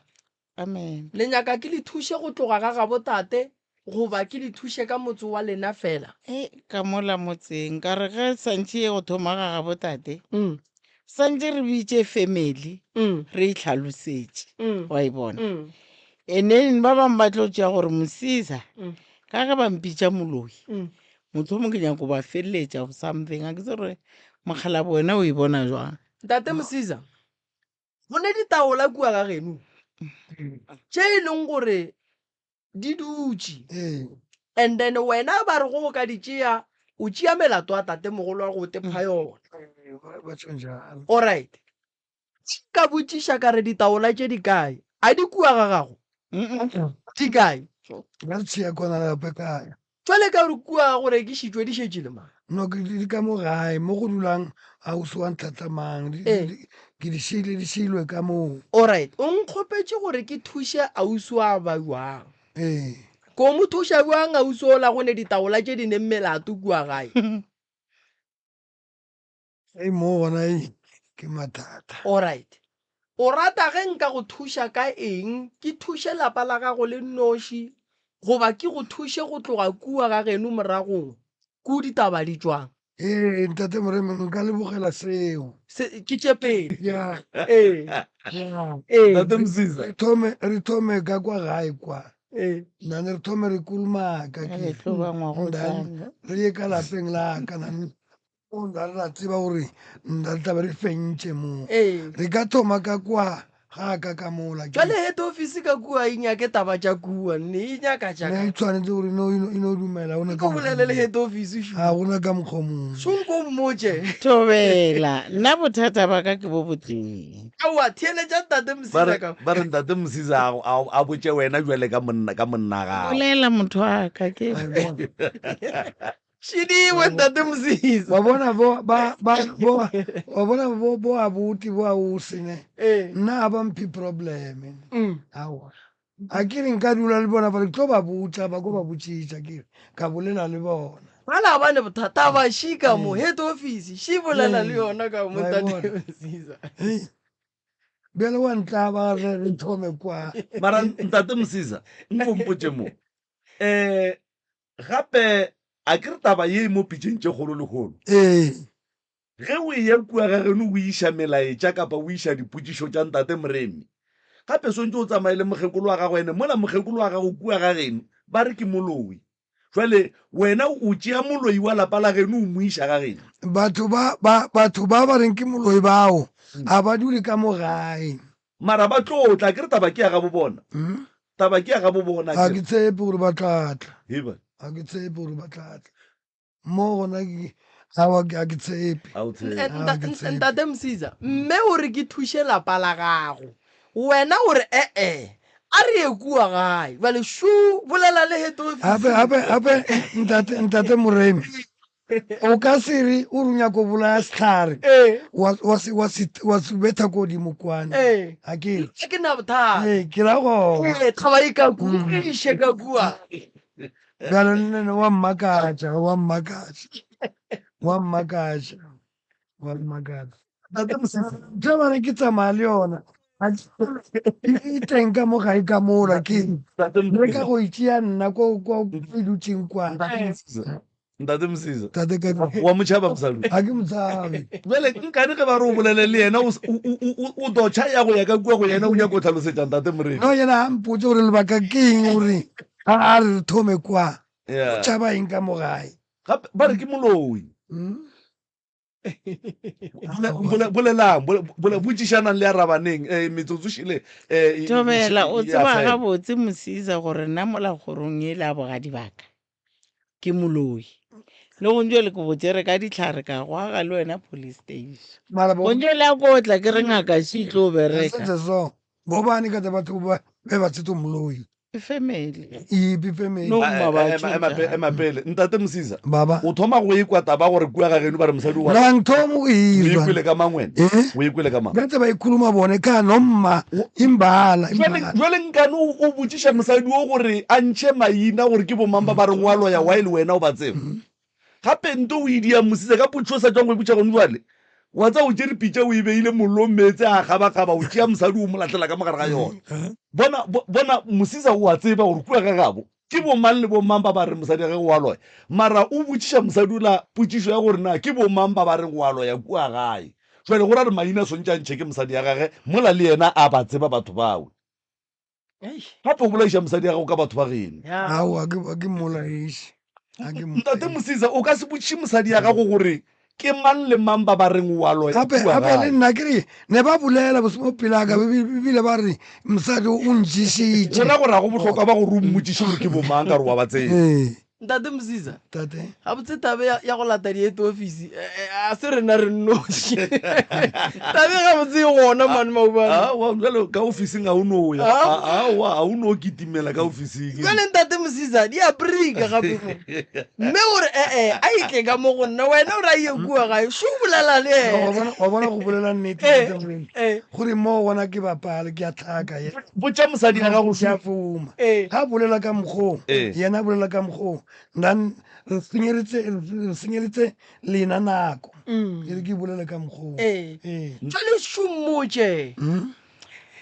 Amen. Le nyaka ke le thuše go tloga ga gabo tate goba ke le thuše ka motse wa lena fela? E, ka mola motseng ka re ge santše ye go thoma ga gabo tate, Mm. santše re bitše family Mm. re e hlalosetše, Mm. wa e bona. Mm. And then ba bangwe ba tlo tšea gore Mosisa, Mm. ka ge ba mpitša moloi, Mm. mohlomong ke nyako ba feleletša go something. A ke tsebe gore mokgalabo wena o e bona jwang. Ntate Mosisa, go ne ditaola kua ga geno tše e leng gore di dutše. Ee. And then wena ba re go o ka di tšea, o tšea melato a tatemogolo wa go o tepha yona. Ee, ba tšho njalo. Alright. Ka botšiša ka re ditaola tše di kae? A di kua ga gago? Di kae? Ba re tšhea kwana gape kae? Jwale ka gore kua go rekišitšwe di šetše le mang? No, ke di ka mo gae, mo go dulang ausi wa ntlhatlamang. Ee. Ke di šiile, di šiilwe ka moo. Alright, o nkgopetše gore ke thuše ausi wa ba bjang? Ee. Ko mo thuša bjang ausi ola go ne ditaola tše di neng melato kua gae? Ei, mo gona ei, ke mathata. Alright. O rata ge nka go thuša ka eng? Ke thuše lapa la gago le nnoši goba ke go thuše go tloga kua ga geno moragong ku ditaba di tšwang? Ee, Ntate Moremi, nka lebogela seo. Se, ke tše pedi. Ya. Ee. Ya. Ee. Ntate Msiza. Re thome, re thome ka kwa gae kwa. Ee. Nane re thome re kulumaka Re ke. tlo ba ngwago Then tlang. re ye ka lapeng la ka nane. O nna re a tseba gore nna re tla be re fentše mo. Ee. Re ka thoma ka kwa ga ka ka mola. Ke- Jwale head office ka kua e nyake taba tša kua nne e nyaka tša Ne ka. e tshwanetse gore e no- e no- e no dumela gona Ko bolele le head office shu. ga gona ka mokgwa o mongwe. Šonko o mmotše. Thobela, nna bothata ba ka ke bo botee. Aowa theeletša ntate Ba Msiza re ka. ba re ntate Msiza a a- a botše wena jwale ka monna ka monna gago. Bolela motho wa ka ke. Šidiwe ntate Mosisa. Wa bona bo ba ba bo wa bona bo bo abuti bo ausi ne. Ee. Nna a ba mphe problem. Mm. Aowa. A ke re nka dula le bona ba re tlo ba botša ba ko ba botšiša ke re ka bolela le bona. Bala ba ne bothata ba shi ka mo head office shi bolela le yona ka mo Wa e ntate bona. Mosisa. Hei. Bjale wa ntlaba re re thome kwa. Mara ntate Mosisa nko mpotše mo. Eh Gape a ke re taba ye e mo pitšeng tše kgolo lehono? Ee. Ge o eya kua ga geno o iša melaetša kapa o iša dipotšišo tša Ntate Moremi, gape swantše o tsamaye le mokgekolo wa gago ene mola mokgekolo wa gago kua ga geno ba re ke moloi. Jwale wena o tšea moloi wa lapa la geno o mo iša ga geno. Batho ba, ba, batho ba ba reng ke moloi bao ga ba dule ka mo gae. Mara ba tlo tla, akere taba ke ya gabo bona. Taba ke ya gabo bona Ga akere. ke tshepe gore ba tla tla. Hei ba. Ga ke tshepe gore ba tla tla. Mo gona ke, aowa ga ke tshepe. Ga o tshepe. Ga ke tshepe. Ntate Msiza, mme o re ke thuše lapa la gago. Wena o re e-e, a re ye kua gae. Bjale šuu, bolela le head office. Gape, gape, gape, ntate, ntate Moremi, O ka se re o re o nyaka go bolaya sehlare Ee. wa, wa, se, wa, se, wa se betha ko godimo kwane. Ee. A ke re? Ga ke na bothata. Ee, ke ra gona. Ee, thaba e ka kua, e iše ka kua. Bjale le nna wa mmakatša, wa mmakatša, wa mmakatša, wa mmakatša. Ntate Mosese. Ntho e bane ke tsamaya le yona. Ga ke- E teng ka mo gae ka mola ke Ntate le ka go itšea nna ko ko e dutseng kwa. Ntate Mosese. Ntate Mosese. Tate ka Wa motšhaba mosadi. ga ke motshabe. Bjale nkane ge ba re o bolele le yena o s- o- o- o- o dotšha ya go ya ka kua go yena o nyaka go tlhalosetša ntate Moremi. No yena a mpotse gore lebaka ke eng gore a a re re thome kwa. O Yeah. tšhaba eng ka mo gae? Gape ba re ke moloi. Hmm? Bolelang, botšišanang le arabaneng eh, metsotso šele eh, Thobela, o tseba gabotse Mosisa gore nna mola kgorong e la bogadi baka ke moloi. Le go ntšo le ke botšere ka ditlhare ka go aga le wena police station. Go ntšo le a kotla ke re ngaka še tlo bereka. So, bobani kade batho ba be ba tsetso moloi. Family. Ipi family. No, mma Ema ema pele. Ntate Msiza. Baba. O thoma go ikwa taba gore kua ga geno ba re mosadi wa. Na nthomo go izwa. O ikwele ka mang wena? Eh? O ikwele ka mang? Ba ba ikhuluma bone ka no mma imbala. Jwale nkane o botšiša mosadi o gore a ntšhe maina gore ke bomang ba ba reng wa loya while wena o ba tseba. Gape nto o e dia Mosisa ka potšo o sa tšwang go e botša gone jwale. Wa tseba o tšere pitša o e beile mollong meetse a gabagaba o tšea mosadi o mo lahlela ka mo gare ga yona. Bona, bona Mosisa o a tseba gore kua ga gabo ke bomang le bomang ba ba reng mosadi wa gagwe o a loya. Mara o botšiša mosadi ola potšišo ya gore na ke bomang ba ba reng o a loya kua gae. Jwale go ra gore maina a swantše a ntšhe ke mosadi ya gage mola le yena a ba tseba batho bawe. Gape o bolaiša mosadi ya gago ka batho ba geno. Aowa, ga ke mmolaiše. Ga ke Ntate Mosisa, o ka se botšiše mosadi ya gago gore ke mang le mang ba ba reng o a loya Gape kua gape le gae. nna ke re ne ba bolela bose mo pele ga ka ebile ba re mosadi o ntšišitše. Gona gore ga go bohlokwa ba gore o mmotšiše gore ke bomang ka gore wa ba tseba. Ee. Ntate Msiza, Tate. gabotse tabe ya, ya go lata di-head office eh, eh, a se rena re nnoši. Tabe gabotse e gona mane maobane. Aowa, bjale ka ofising ga o no ya. Ah. Aowa, ga o no kitimela ka ofising. Jwale Ntate Msiza, di a brika gape mo. Mme o re ee, a e tle ka mo go nna, wena o re a ye kua gae, šo bolela le Wa yena. bona, wa bona go bolela nnete Eh, Ntate Moremi. eh. Gore mo gona ke bapale, ke a tlhaka ye. Botša mosadi ya gago Ke a foma. Eh. Ga bolela ka mokgoo, Eh. yena a bolela ka mokgoo, then re senyeditse re senyeditse lena nako. E re ke bolele ka mokgoo. Eh. Eh. Jwale šo mmotše. Hmm?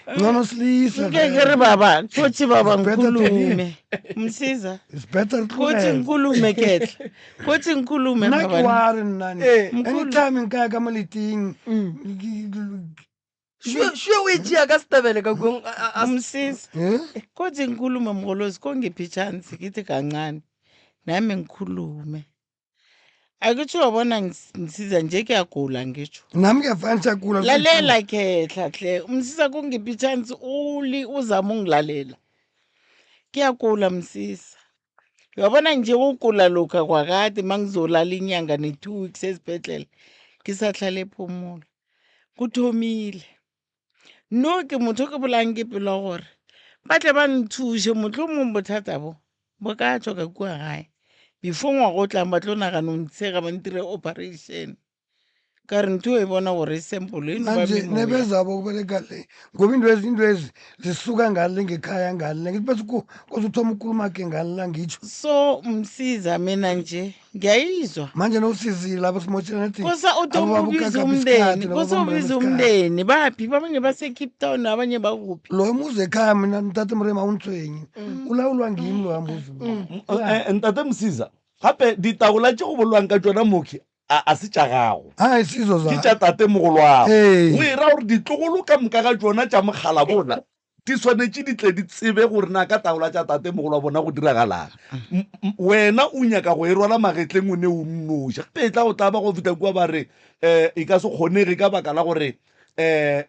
Ngcono silisa. Nke ke re baba, kotsi baba It's better to nkulume. Msiza. It's better Kotsi tlogela. nkulume ketla. Kotsi nkulume Nna ke mabane. wa re nna ne. Eh. Mkhulu. Anytime nka ya ka moleting. ke- Šo o e tšea ka setebele ka kong. Msiza. Eh? Kotsi nkulume mgolosi kongiphi chance kithi kancane. Nami ngikhulume. A ke tšho wa bona Msiza nje ke a gula ngitsho. Nami ngiyafana kula. Lalela khehla hle. Msiza kungiphi chance uli uzama ungilalela. Ke a gula Msiza. Uyabona nje ukugula lokha kwakade mangizolala inyanga ne-two weeks esibhedlela ngisahlala ephumulo. Kuthomile. No ke motho ke bolang ke pelo gore ba tle ba nthuše mohlomong bothata bo bo ka tšwa ka kua gae before ngwaga o tlang ba tlo nagana o ntshega ba ntire operation ka re ntho e bona gore e simple e no ba manje memoya. nebezabo kubereka le ngoba intwezi intwezi zisuka ngale ngekhaya ngale ngithi bese koze uthoma ukukhuluma ke ngale ngitsho so msiza mina nje ngiyayizwa manje nowusizile lapho simotshela nethi kosa uthoma abobaba ubiza ukakaphi umndeni isikhathi kosa nobaba ubiza isikhathi. umndeni baphi abanye base-cape town abanye bakuphi loyo muzi ekhaya mina ntate morema untshwenye ulawulwa ngimi loya muzi lo. Ntate Msiza gape ditaola tše go bolelwang ka tšona mokhi a a se tša gago ha e sizo ke za tša tatemogolwago Ee. go e ra gore ditlogolo ka moka ga tšona tša mogala bola di swanetše di tle di tsebe gore na ka taola tša tatemogolo wa bona go diragalang. M- m- wena o nyaka go e rwala magetleng o ne o nnoši gape e tla go tlaba go fihla kua ba re um e ka se kgonege ka baka la gore um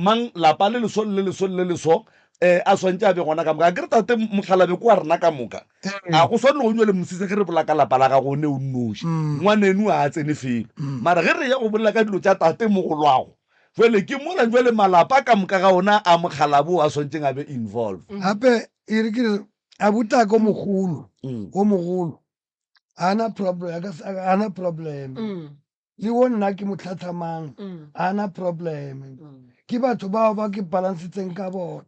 mang lapa le leso le leso le leso um a swantše a be gona ka moka a ke re tate mokgalabe kwa rena ka moka a go swane le go nywa le mosise ge re bola ka lapa la gago o ne o nnoši ngwaneno a a tsene felo mara ge re ya go bolela ka dilo tša tate mogolwago jwale ke mola jwale malapa ka moka ga ona a mokgalabo a swantšeng a be involve gape e re ke re abutaka o mogolo o mogolo a na problem a ka se- a na problem le wo nna ke mo tlhatlhamang a na problem ke batho bao ba ke balansitseng ka bona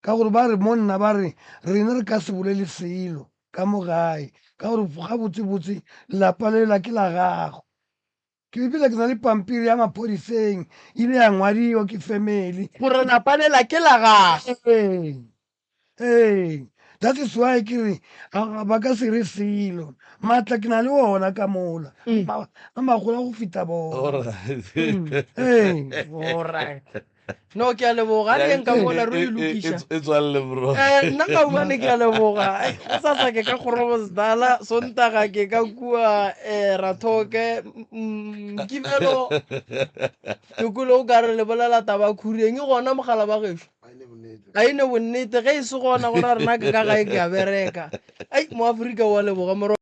ka gore ba re mo nna ba re rena re ka se bolele selo ka mo gae ka gore gabotsebotse lapa lela ke la gago ke ebile ke na le pampiri ya maphodiseng ile ya ngwadiwa ke family gore lapa lela ke la gago ee ee that is why ke re ba ka se re selo maatla ke na le ona ka mola a magolo a go feta bona ee Alright. No ke a leboga a re yeng ka mola re e lokiša. E tswalele bro. Eh, nna ka bone ke a leboga Ai, gosasa ke ka kgorobosdala sontaga ke ka kua um rathoke mokibelo ke kwele o ka re le bolela taba khureng e gona mogala ba gešo a e ne bonnete ge e se gona go ra rena ke ka gae ke a bereka ai mo aforika wa leboga moro.